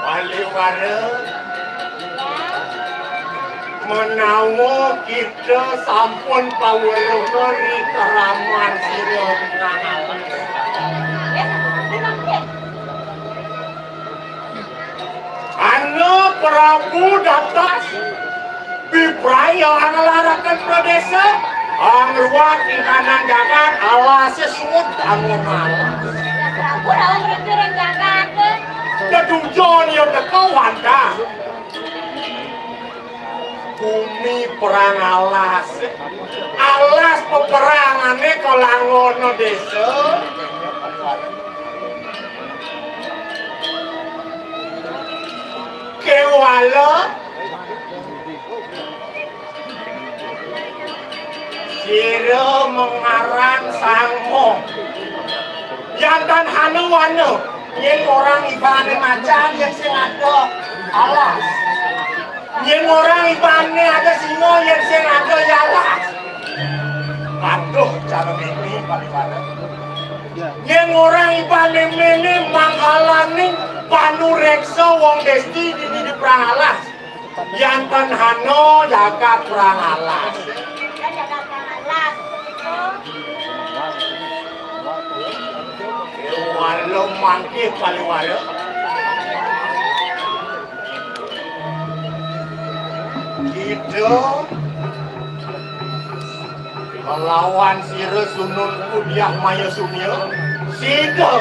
Paliwara, menawa kita sampun paweruh ri keraman sira. Ana Prabu dados bipraya nglaraken pradesa, angruat ing kahanan jagat, alase suud angon alas. Prabu rawan rikir ing jagat. Tetujon ya teka wantah. Bumi perang alas. Alas peperangane kalangana desa. Kewala sira mengaran sangmo. Jantan hanu wana, yen orang ibane macan, yen sing ada alas. Yen orang ibane ada singa, yen sing ada ya alas. Aduh, cara mimpi paliwara. Yen orang ibane mene manggalaning panureksa wong desti dini di perang alas. Jantan hana jagat perang alas. Jagat perang alas. Walau mangkih paliwara. Kita Kelawan sira sununku Diah Maya Sumya, sida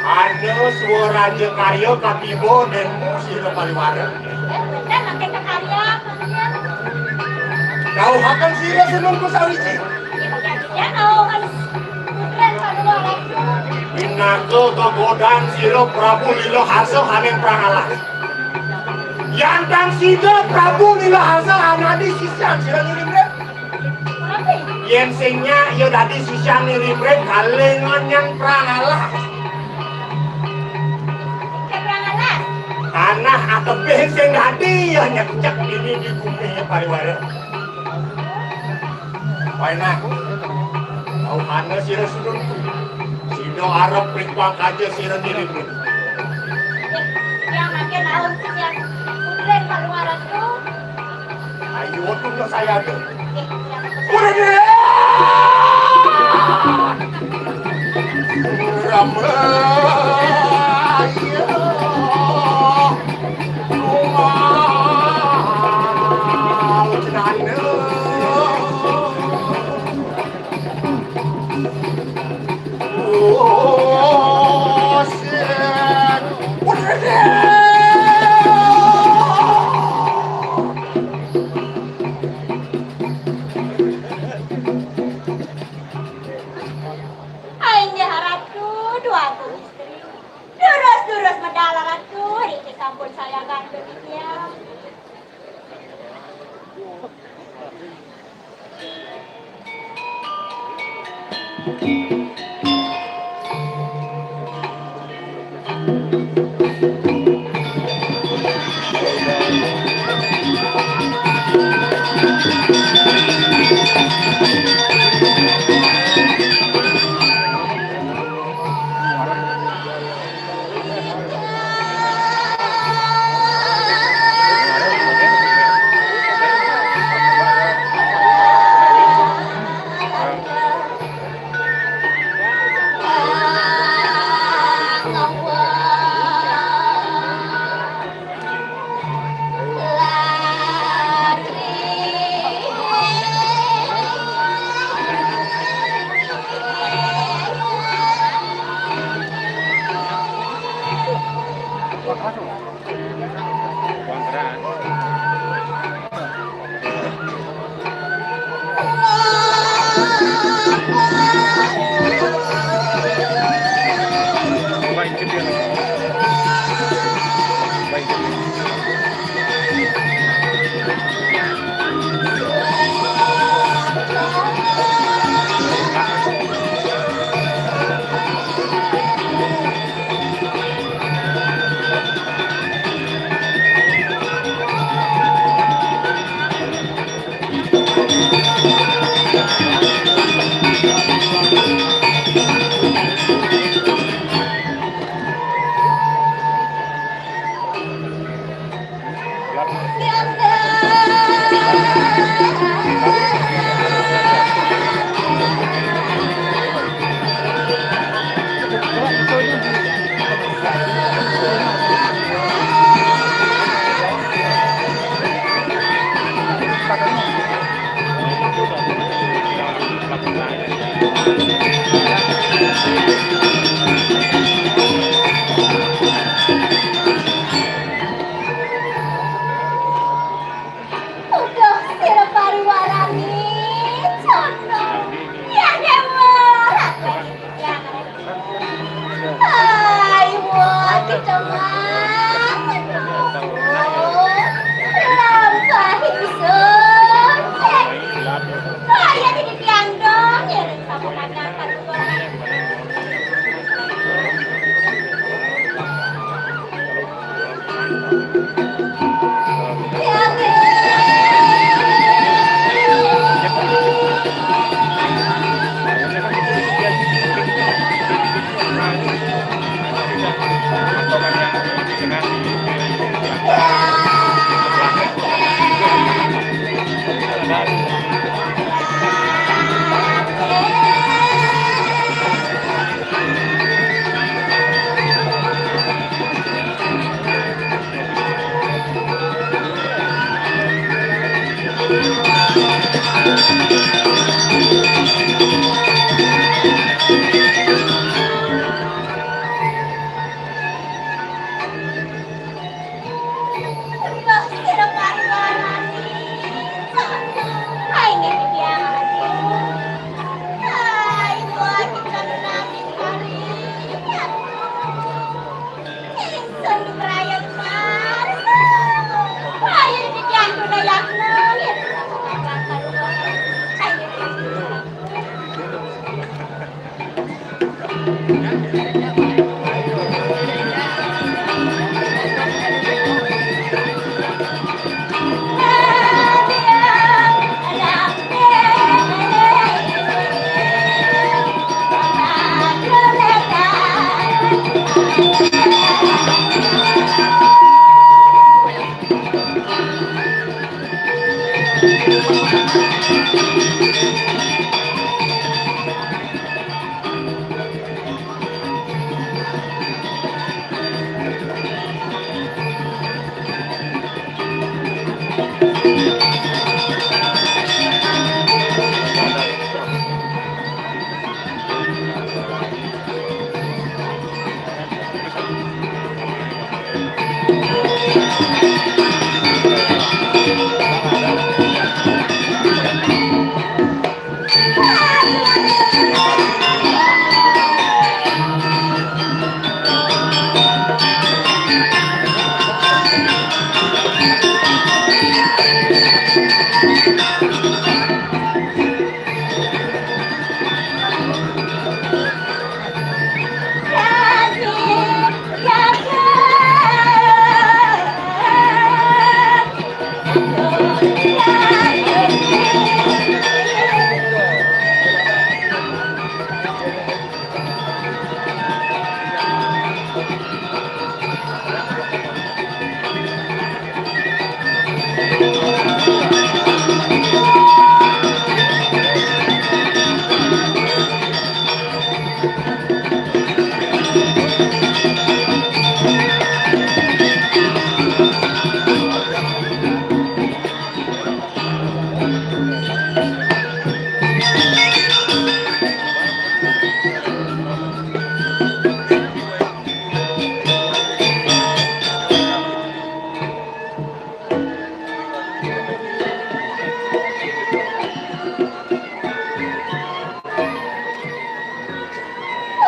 ana swaraja karya katiba denmu sira paliwara. Eh, benten makin karya, makin. Dauhaken sira sununku sawiji. Ya, ya, oh, kan. Keren, Pak Lurah. Pinaka kegodan sira Prabu Lila Harsa aning perang alas. Yantang sida Prabu Lila Harsa anadi sisyan sira ngirim rep. Yen sing nyak ya dadi sisyan ngirim rep kalingan nyang perang alas. Perang alas. Tanah atebih sing dadi ya nyekcek dini di bumi pariwara. Wainah. Tau ana sira sununku. Sida arep pripang kaja sira ngirim rep. Yang makin Tahu sih ya, udah keluaran tuh. Ayo, tunggu saya tuh. Udah deh. Rambut. Ayo. Rumah. Cenah. Aing diharap tuh dua aku istri. Durus-durus medal ratu, riki sampun saya gandeng dia. Uduh, sira pariwarani, condong. Ya, Dewa, ya. Ai, wah, kita mah. Lampah ingsun. Kaya di tiang dong, ya, sama kata pariwarani.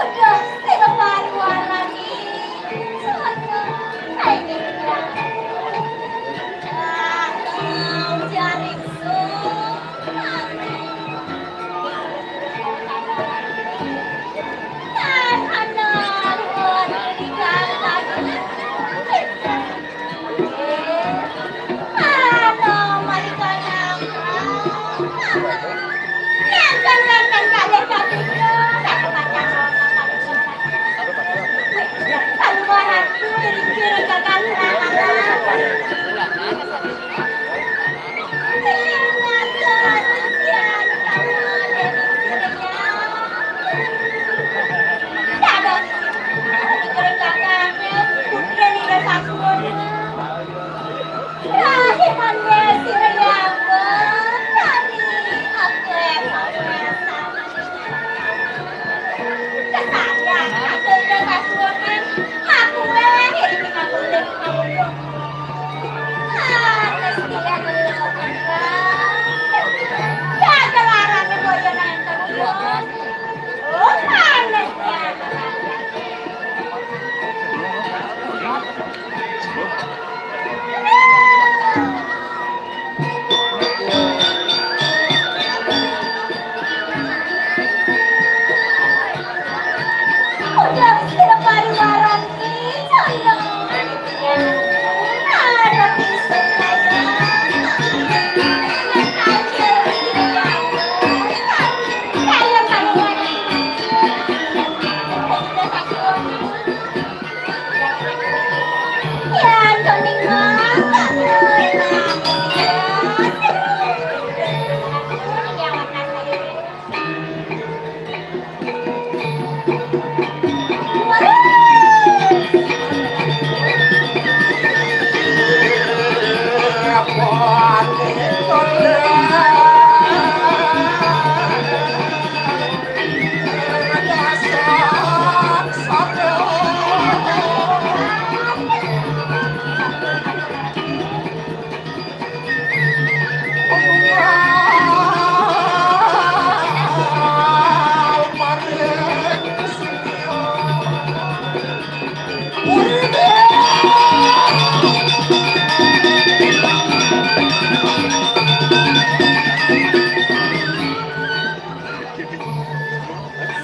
Udah, sira paruan lagi. Sono, kae nyebrang. Ah, jaring sun. Tahan, luar di kata.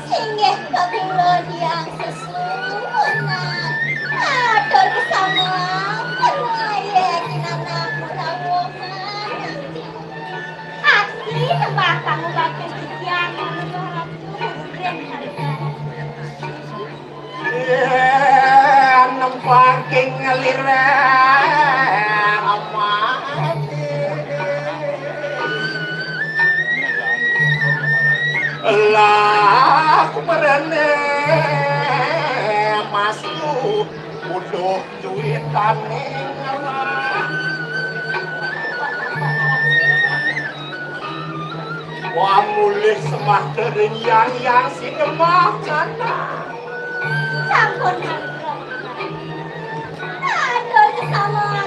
Inggih kawula tiyang sesuhunan. Atur kesamuan, penuh aye kinanah murawuhan. Aksi sembah kamu bakal titiang, kamu ratu, hadirin hadirat. Yen nempang king ngelire amati. Lah, aku merene masku butuh duitane ngerah. Wah, mulih sembah tering yang, yang sinemah kana. Sampun, Kang. Aduh, sesama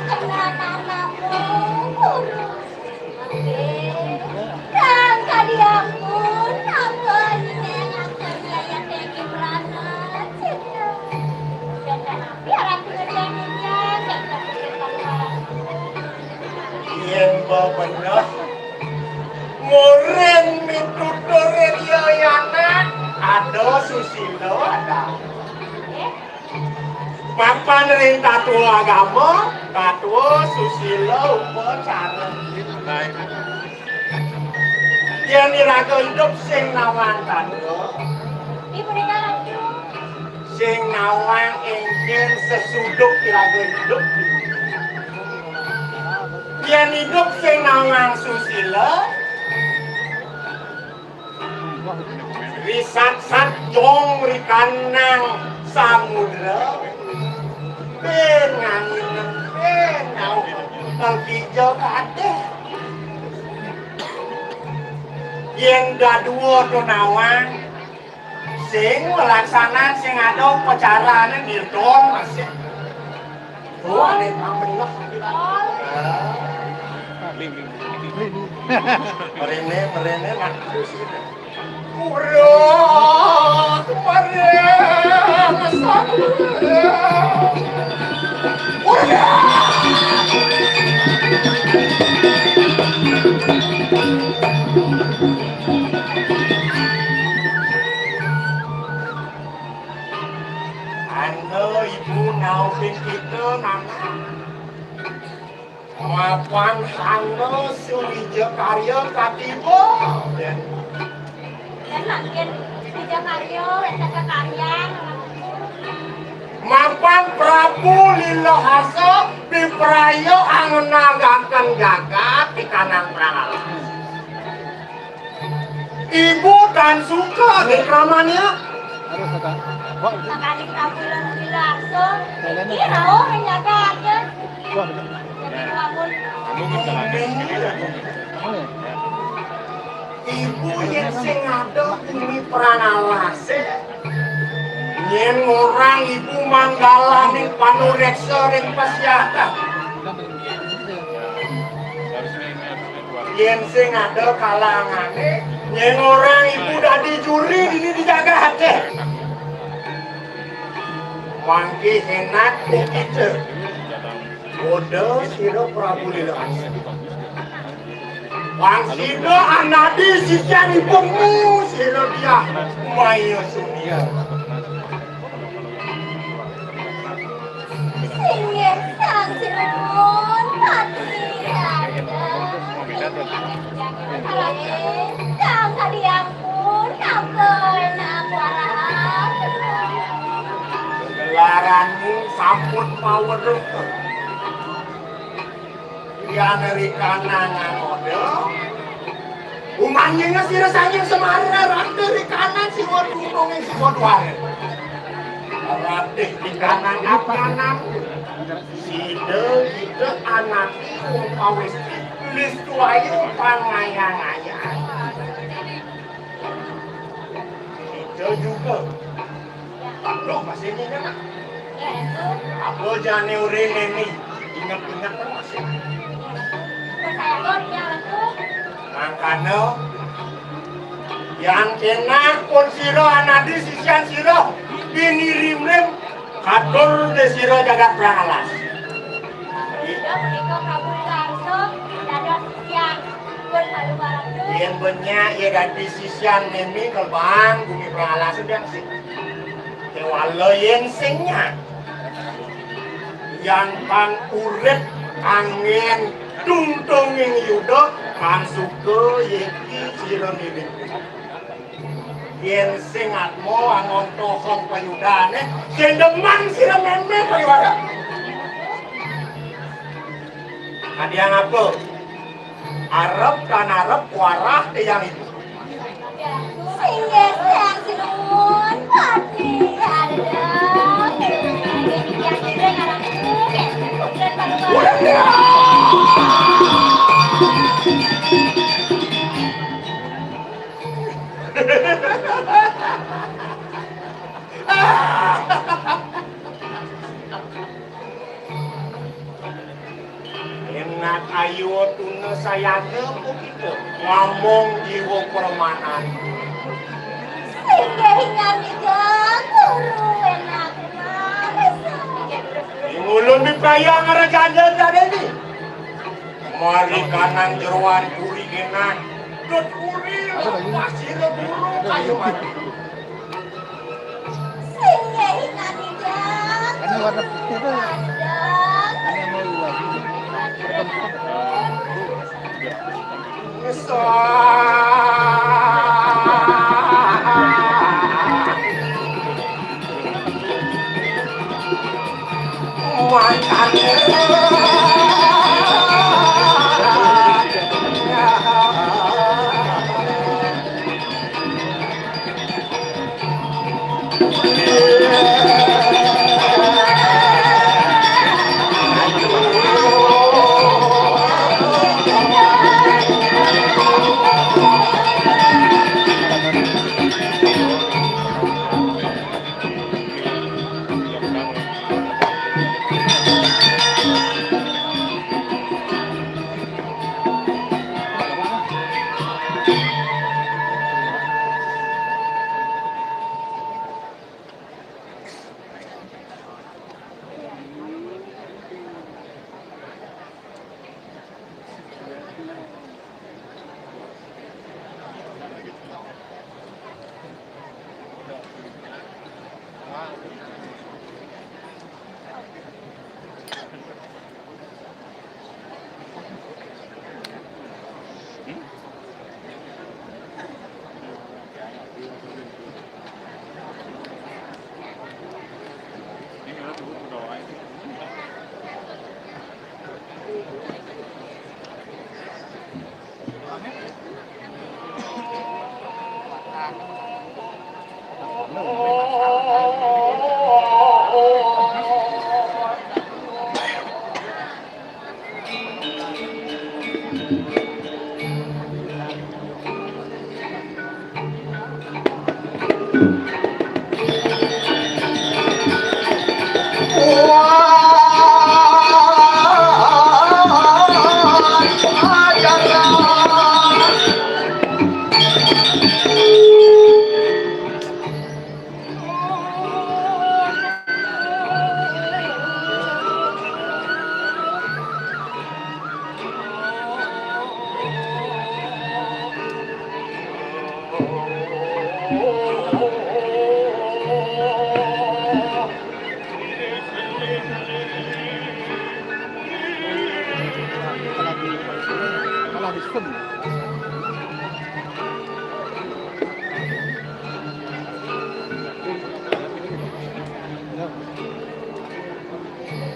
Bener. Murin mitutur Ria Yana, ada susila, ada. Mapan ring tatua agama, tatua susila upacara. Yén iraga idup sing nawang tandha, sing nawang éngkén sesuduk iraga idup. Yén idup sing nawang susila, risatsat jong rikanang samudra, ben ngangin, ben nauh, kija kadéh. Yén dadua to nawang, sing nglaksanang, sing ada upacarané, nidon masih. Oh, ada pameneh. Mrene, mrene, nak terus gitu. Udah, kemarin, udah. Anda ibu nauhin kita, Nana. Mapan hana suwija karya katiba. Dan makin suwija karya, wénten kekaryan. Mapan Prabu Lila Harsa pipraya angenagaken jagat pikanang prang alas. Ibu tan suka nggih kramanya. Harus ada. Wah, sakadi kabulan dilarso, iki rauh ring jagat. Wah, bener. Jadi ngelamun. Ibu yén sing ada bumi prang alasé, yén ngorang ibu manggalaning panuréksa ring pasiatan. Yén sing ada kalangané, yén ngorang ibu dadi juri dini di jagaté. Mangké énak kok kita. Udah sira Prabu Lila. Wang sida anadi sisian ibemu sira dia maya sunia. Singgih Sang Sinuwun Patih Raja. Kang kadiampun kaken aku arahan. Gelaranmu sampun paweruh. Yan rikana ngangoda. Umanyinga sira sanging Semara, ratih rikana siwa gunung ing siwa duara. Ratih rikana ngapanan. Sida kita anake wong pawesti, listu ayu pangayang-ayang. Kita juga. Loh, masih ingat, Mak? Apa jane uri neni? Ingat-ingat kan masih. Mangkana, yan kenak pun sira anadi sisian sira, bini rimrim, katur de sira jagat prang alas. Ida punika Prabu Karso, dados sisian pun Prabu Karso. Yen benya, ya dadi sisian nemi kelbang, bumi prang alas udah sih. Kewala yen sing nyak. Yan pang urip anggen tungtunging Yuda, pang suka yeki sira mirip. Yen sing atma angon tohong payudane, sing demen sira meme payuara. Kadiang apa? Arep tan arep warah tiyang ibu. Singgih Sang Sinuwun Pati Arep. Enak ayu tuna sayaga apa kita? Ngomong jiwa permanan. Singgih nyandika guru enak manis. Ing ulun mipayang arajana tadi ni. Mari kanang jeroan puri genah. Dot puri pasir guru kayu mati. Sing nggih inani, Dang. Ini warna putih tuh. Dang. Ini mau ilang.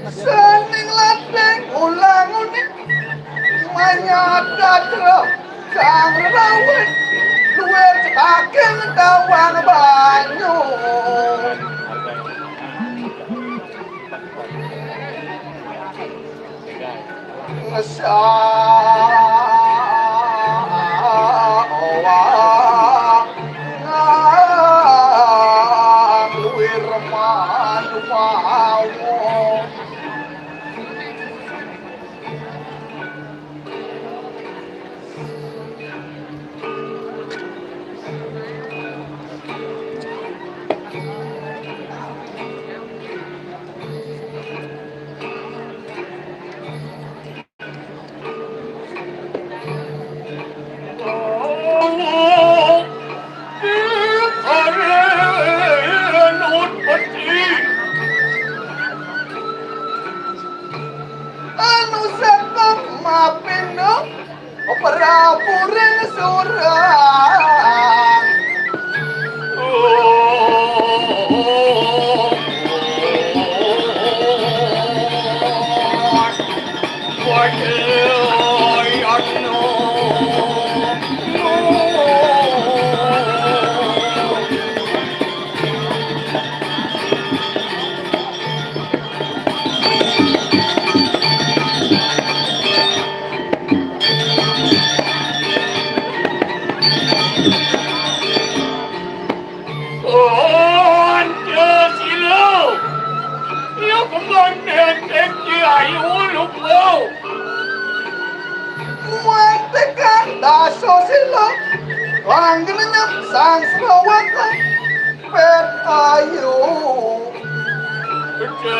Saning ladang ulang-uning manyat gatra kang rawit luwih cekaking tawang banyu. Anu sekem mapindo prapuring surang. Pancasila. Ya kembang dendek di ayu lupa. Muang tekan dasa sila. Langgenenyep sang srawata. Pet ayu. Betul.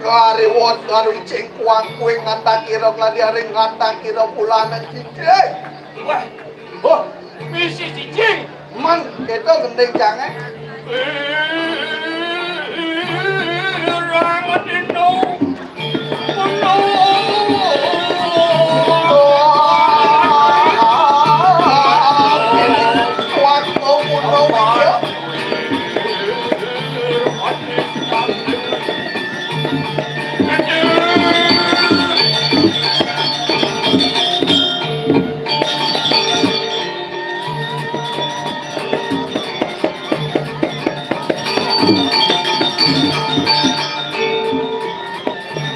Kariwot karo icing kuang kuing ngantak ira keladi aring ngantak ira pulanan cicing. Wah, oh, misi cicing. Man, kita gending jangan. Ora ngerti no. Kuno. Kuat mau kuno.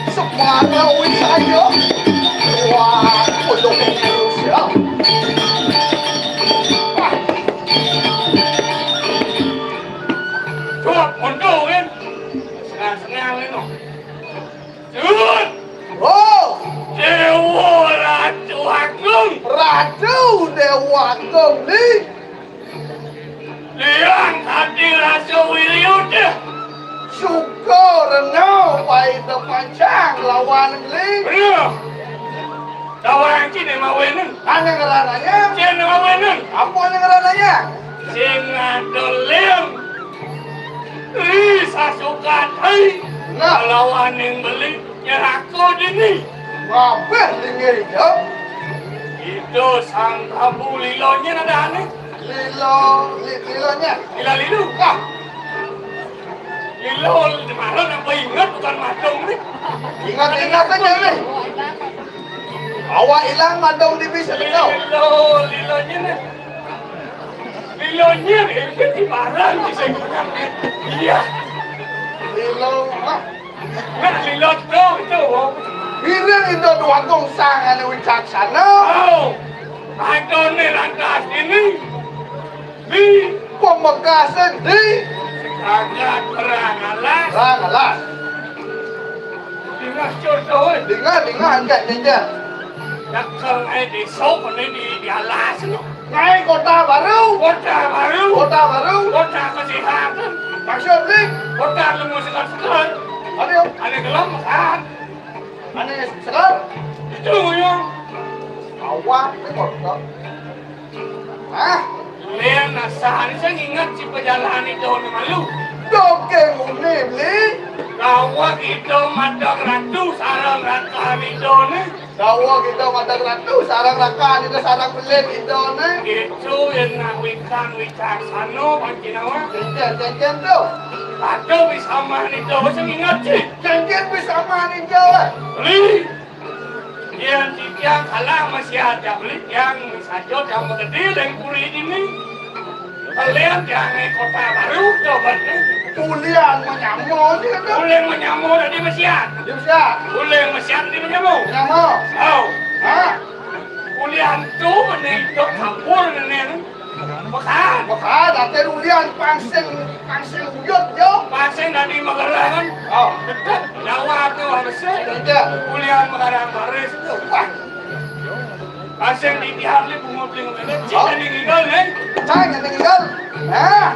Semana wis ayo. Wah, untuk terus ya. Wah. Coba kondo kan. Sengah-sengah kan. Jut. Oh, Dewa Ratu Agung. Ratu Dewa Agung ni. Liang ati rasa wiriuda. Suka rena paida panjang lawan li. Bener. Tawang cine mawenen. Ane ngerananya. Cine mawenen. Apa ane ngerananya? Sing ada liang. Ri sasukat hai. Nah. Lawaning beli. Nyerako dini. Ngabeh linggih ijo. Itu sang kabu lilonya nadane. Lilo, li, lilonya. Lila lilu. Ah. Lilo, kemarin apa ingat bukan madung nih? Ingat-ingat aja nih. Awak ilang madung di bisa betul. Lilo, lilonya nih. Lilonya, itu di barang bisa. Iya. Lilo, ah. Nah, lilo tuh, itu. Bilang itu dua gong sangane wicaksana. Oh, adone lantas ini. Di pamekasan di. Agak perang alas. Perang alas. Dingah contoh, eh. Dingah, dingah, angkat ninja. Dakal ae desa kene di, di alas no. Ngai kota baru. Kota baru. Kota baru. Kota kesehatan. Maksud ni? Kota lemu sekat-sekat. Ada. Ada gelem kan. Ada sekat. Itu yang. Awak ni kota. Hah? Len asal saya ingat si pejalan itu ni malu. Dokeng uni beli. Kawa kita madak ratu sarang raka itu ni. Dawa kita madak ratu sarang raka kita sarang pelit kita ni. Itu yang nak wikan wicaksana pancinawa. Janjian, janjian tu. Ada bisa mah ni tu saya ingat sih. Janjian bisa mah ni tu. Beli. Yang titiang kalah masih ada beli yang sajo yang menggede dan kuri ini. Kalian yang kota baru coba ni. Kulian menyamo ni kan? Kulian menyamo tadi mesiat. Dia mesiat. Kulian mesiat tadi menyamo. Menyamo. Oh. Ha? Kulian tu ni dok campur ni. Bukan. Bukan, ate ulian pangsing, pangsing uyut yo. Pangsing dari Magelang kan? Oh. Dekat Jawa tu harusnya. Iya. Ulian Magelang baris tu. Wah. Pangsing di pihak ni bunga bling bling. Cik jadi ngigol ni. Cai jadi ngigol. Nah.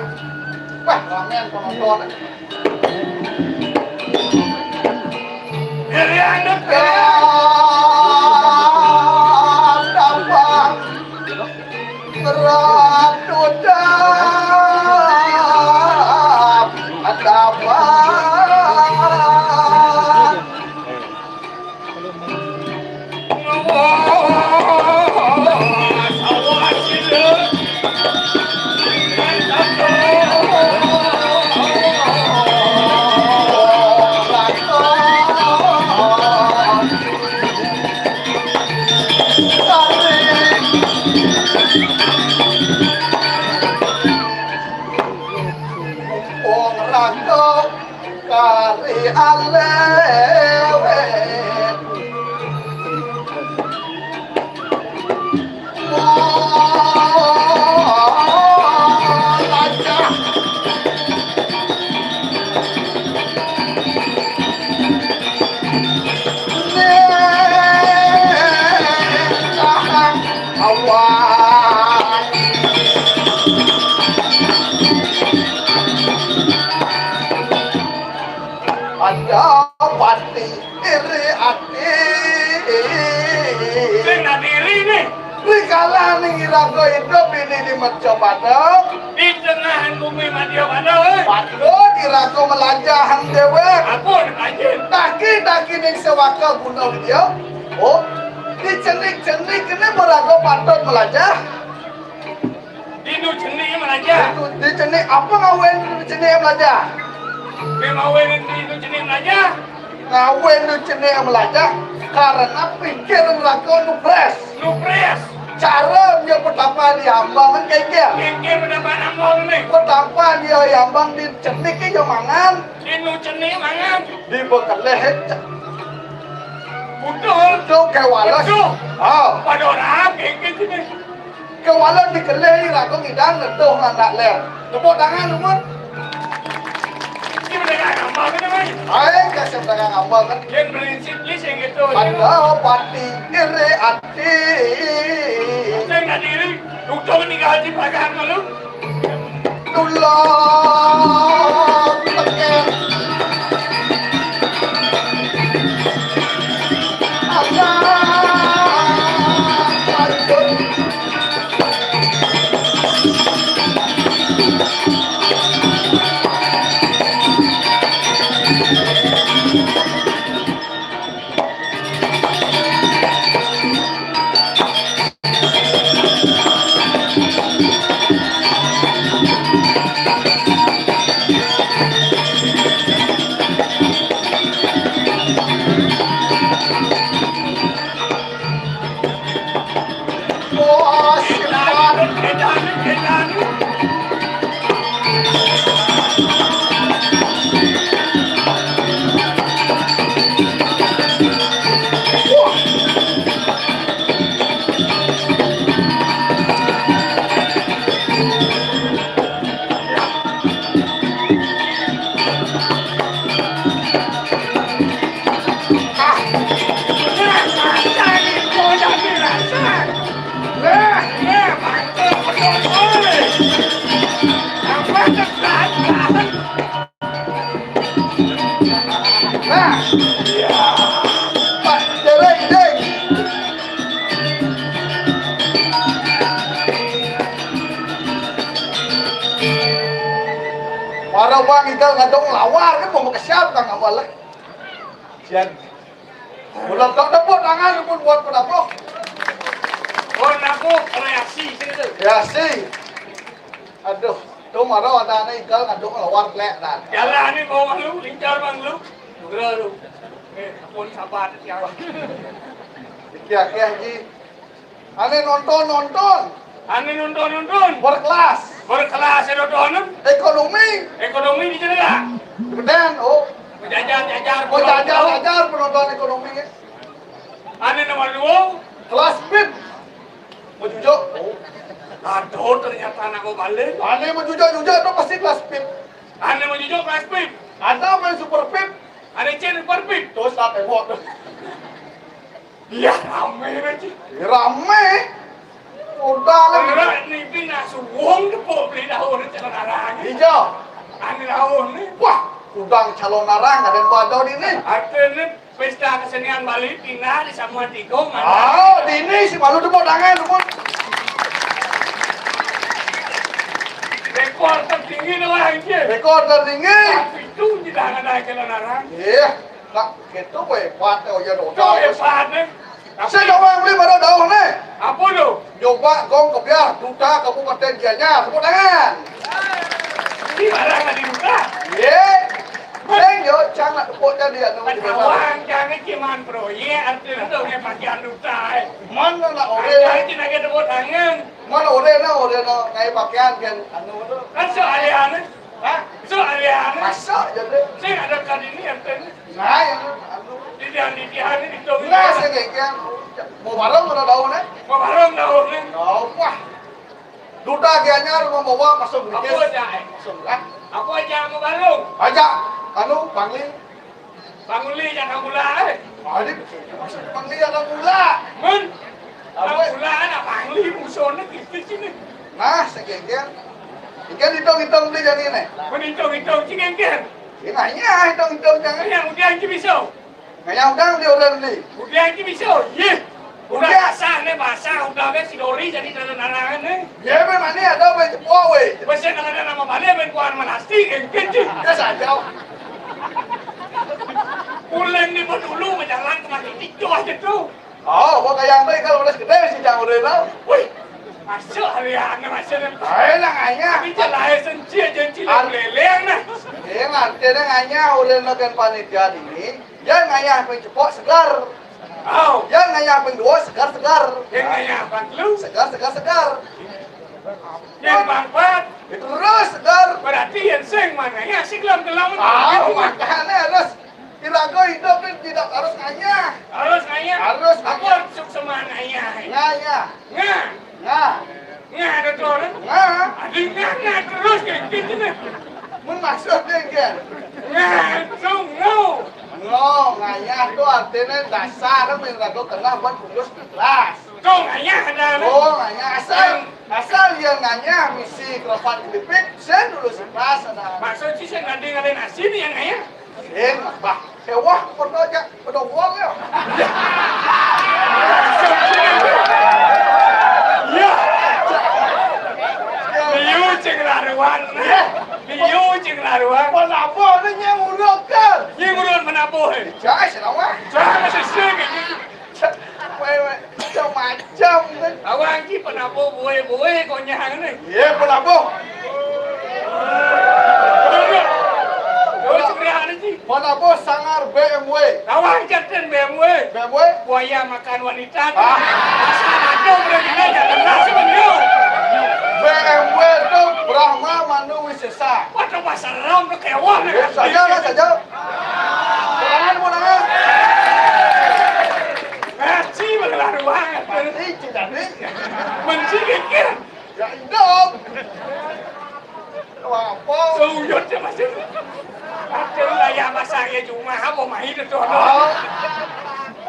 Wah, ramen penonton. Wong rangkep kari alewet. Ada. Pati iri ati. Sing dadi iri né. Rikalaning iraga idup ini di Mercapada. Di tengah bumi Madyapada, eh. Patut iraga melajahang déwék. Ampun, Kanjeng. Daki-daki ning sawaka guna widya. Oh, di cenik-cenik ini maraga patut melajah. Dinu cenik melajah. Dinu, di cenik apa ngawin dinu cenik melajah? Ké ngawin dinu cenik melajah. Ngawin dinu cenik melajah karena pikir raga nu prés. Nu prés. Cara dia petapa di Hambang kan kéngkén. Kéngkén petapa Hambang né. Petapa dia Hambang di cenik ya mangan. Dinu cenik mangan. Di bekelih. Betul. Betul kéwala. Betul. Ah. Pada orang kéngkén sini. Kéwala dikelih iraga ngidang neduh anak lén. Tepuk tangan, Umut. Ini pedagang Hambang kan, Mai? Aing kasih pedagang Hambang kan. Yén prinsip ni sing gitu. Ada pati iri ati. Sing dadi iri, untung tinggal di pedagang malu. Tulak tekén. Ada pantun. Nah, iya. Pak, dereng, deng. Para bang igal ngadong lawar kan mau makesiap kang awal lah. Sian. Ulah tak tepuk tangan pun buat penabuh. Penabuh reaksi sini tuh. Reaksi. Aduh, tuh mara ada anak igal ngadong lawar lek dah. Jalan nih bawa malu, lincar bang lu. Nugra lu. Eh, ampun sabar ya. Iki akeh iki. Ané nonton-nonton. Ané nonton-nonton. Berkelas. Berkelas ya nonton. Ekonomi. Ekonomi di jalan. Kemudian, oh. Menjajar-jajar. Menjajar-jajar penonton ekonomi. Ané nomor dua. Kelas pip. Menjujuk. Oh. Aduh, ternyata anak mau balik. Ané menjujuk-jujuk tuh pasti kelas pip. Ané menjujuk kelas pip. Ada main super pip. Ané cen super pip. Terus tak tembok tuh. Iya, ramé aja. Ramé. Udah lah. Ora nipi nak suwung tepuk beli daun calon arang. Iya. Anu daun nih. Wah, udang calon arang ada yang bawa daun ini. Artinya pesta kesenian Bali pindah di Samuan Tigo mana? Ah, di ini si malu tepuk tangan, tepuk. Rekor tertinggi nih lah ini. Rekor tertinggi. Tapi itu tidak ada calon arang. Iya. Nah, gitu wé, hebat ya, ya, dosa. Kok hebat nih? Saya coba yang beli pada daun nih. Apa tuh? Nyoba gong kebiah duta Kabupaten Gianyar, tepuk tangan. Di mana nggak di duta? Iya. Sing yo, cang nak tepuk tadi ya, nunggu di mana? Tawang, cang ini cuman proyek, artinya tuh kayak bagian duta, eh. Mana nak oré? Ada aja nak tepuk tangan. Mana oré na, oré na, ngai pakaian kan, anu tuh. Kan soalnya aneh. Hah? Soalnya aneh. Masa jadi? Sing ada kan ini, artinya. Nah, yang anu. Didihan-didihan ini dong. Nah, saya kayak kian. Mau bareng mana daun, eh? Mau bareng daun, eh? Oh, wah. Duta Gianyar mau bawa masuk. Apa aja, eh? Masuk, ah. Apa aja mau bareng? Aja, anu, Bangli. Bangli jangan gula, eh. Adi, Bangli jangan gula. Mun. Apa? Gula anak Bangli musuhnya gitu sini. Nah, segengger. Ikan hitung-hitung beli jadi nih. Mun hitung-hitung sih gengger. Ngayah, dong, dong, jangan. Ngayah, udah, Haji Biso. Ngayah, udah, beli, udah, beli. Udah, Haji Biso, yeh. Udah, udah. Basah, nih, basah, udah, kan, si Dori jadi dalam larangan, nih. Ya, memang nih, ada main cepok, weh. Biasa kalau ada nama balik, main kuah manastik, kan, kan, Ji. Ya, saja. Pulang di dulu, berjalan ke Mas Titik, jauh aja tuh. Oh, kok kayak yang baik kalau udah gede sih, jangan udah tahu. Wih, masuk hari ini, masuk hari ini. Ayo, lah, ngayah. Tapi jelas, senci aja, senci leleng, nah. Eh, ngerti deh, ngayah, udah nonton panitia ini. Yang ngayah ping cepok segar. Oh. Yang ngayah ping dua segar-segar. Yang ngayah ping telu. Segar, segar, segar. Yang ping empat. Terus segar. Berarti yang sing mana? Ya, si gelem-gelem. Ah, makanya harus iraga hidup ni tidak harus ngayah. Harus ngayah. Harus ngayah. Apa maksud sama ngayah? Ngayah. Ngah. Ngah. Ngah ada tu orang. Ngah. Ada ngah, ngah terus kayak gitu nih. Mun maksudnya kan? Ngah, so, no. No, ngayah tu artinya dasar, men, lagu tengah buat bungkus ikhlas. Tu ngayah ada. Oh, ngayah asal. Asal yang ngayah misi kelopak kelipik, saya dulu sih pas ada. Maksud sih saya nanti ngadain asin yang ngayah. Eh, bah, sewah pernah aja, pernah uang ya. Ya. Liu cing laruan. Ya. Liu cing laruan. Pernah apa ni yang urut ke? Yang urut mana apa, eh? Cai, selamat. Cai, masih sing, eh. Weh, weh, macam-macam kan. Awak ni pernah apa buih-buih konyang ni. Ya, pernah apa? Terus segera ni, Ji. Mana bos sangar B M W? Lawan Captain B M W. B M W? Buaya makan wanita tu. Ah. Asal ada boleh kena, jangan masuk dia. B M W tu Brahma Manu Wisesa. Waduh, pasal ram tu kewah ni. Ya, saja lah, saja. Pulangan, pulangan. Ngaji mengelah ruang. Mati, cik tadi. Benci kikir. Ya, hidup. Apa? Suyut je masih. Ada ayah masak ya cuma apa main itu. Ah.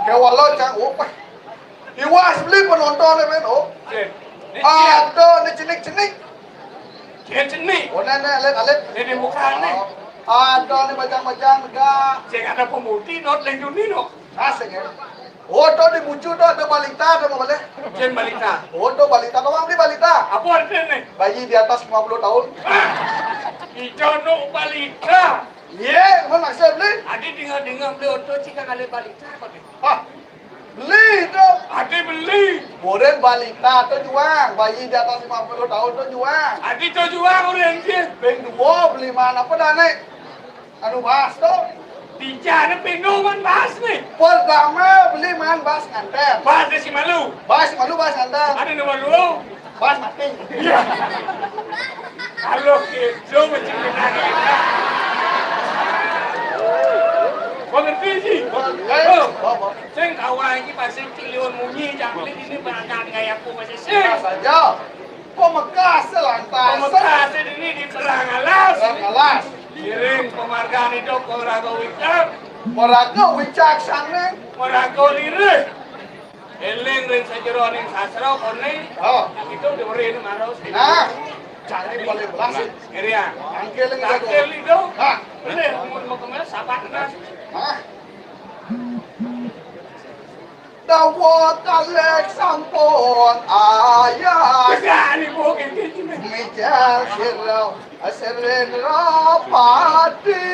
Kewala cak, oh, wah. Iwas beli penonton ni, men, oh. Cik. Ada ni cenik-cenik. Cik cenik. Oh, ni, ni, alit, alit. Ni di muka ni. Oh. Ada ni bajang-bajang juga. Cik ada pemutih, not leng dunia, no. Asik ya. Oh, tu di bucu tu ada balita, ada apa boleh? Cik balita. Oh, tu balita. Kau beli balita? Apa artinya ni? Bayi di atas lima puluh tahun. Ah, itu no balita. Ye, mana maksud beli? Adi dengar-dengar beli oto cik kali balita kau ni. Ah, beli tu. Adi beli. Bukan balita tu juang. Bayi di atas lima puluh tahun tu juang. Adi tu juang orang je. Ping dua beli mana apa dah ni? Anu bahas tu. Tiga ni ping dua man bahas ni. Pertama beli man bahas nganter. Bahas di si malu. Bahas si malu bahas nganter. Ada nombor dua. Pas mati. Iya. Kalau gitu macam mana? Kau ngerti sih? Kau ngerti? Oh. Apa, apa? Sing kawan ini pasti kiliun munyi, jangklik ini berangkat gaya aku masih sing. Nah, saja. Kau mekas selantas. Kau mekas ini di perang alas. Perang alas. Kirim penghargaan itu ke Raga Wicak. Raga Wicak sana. Raga Lirih. Eling ring sajeroning sastra koné. Oh. Nang itu diwerin marus. Nah, cari paling belas. Ngirian. Tangkil ning Tangkil itu. Nah. Bener, mun mau kemana, sapa kena? Nah. Dawa kalih sampun ayah. Tegak ni, Bu, gini, gini. Mijal sira, sirin rapati.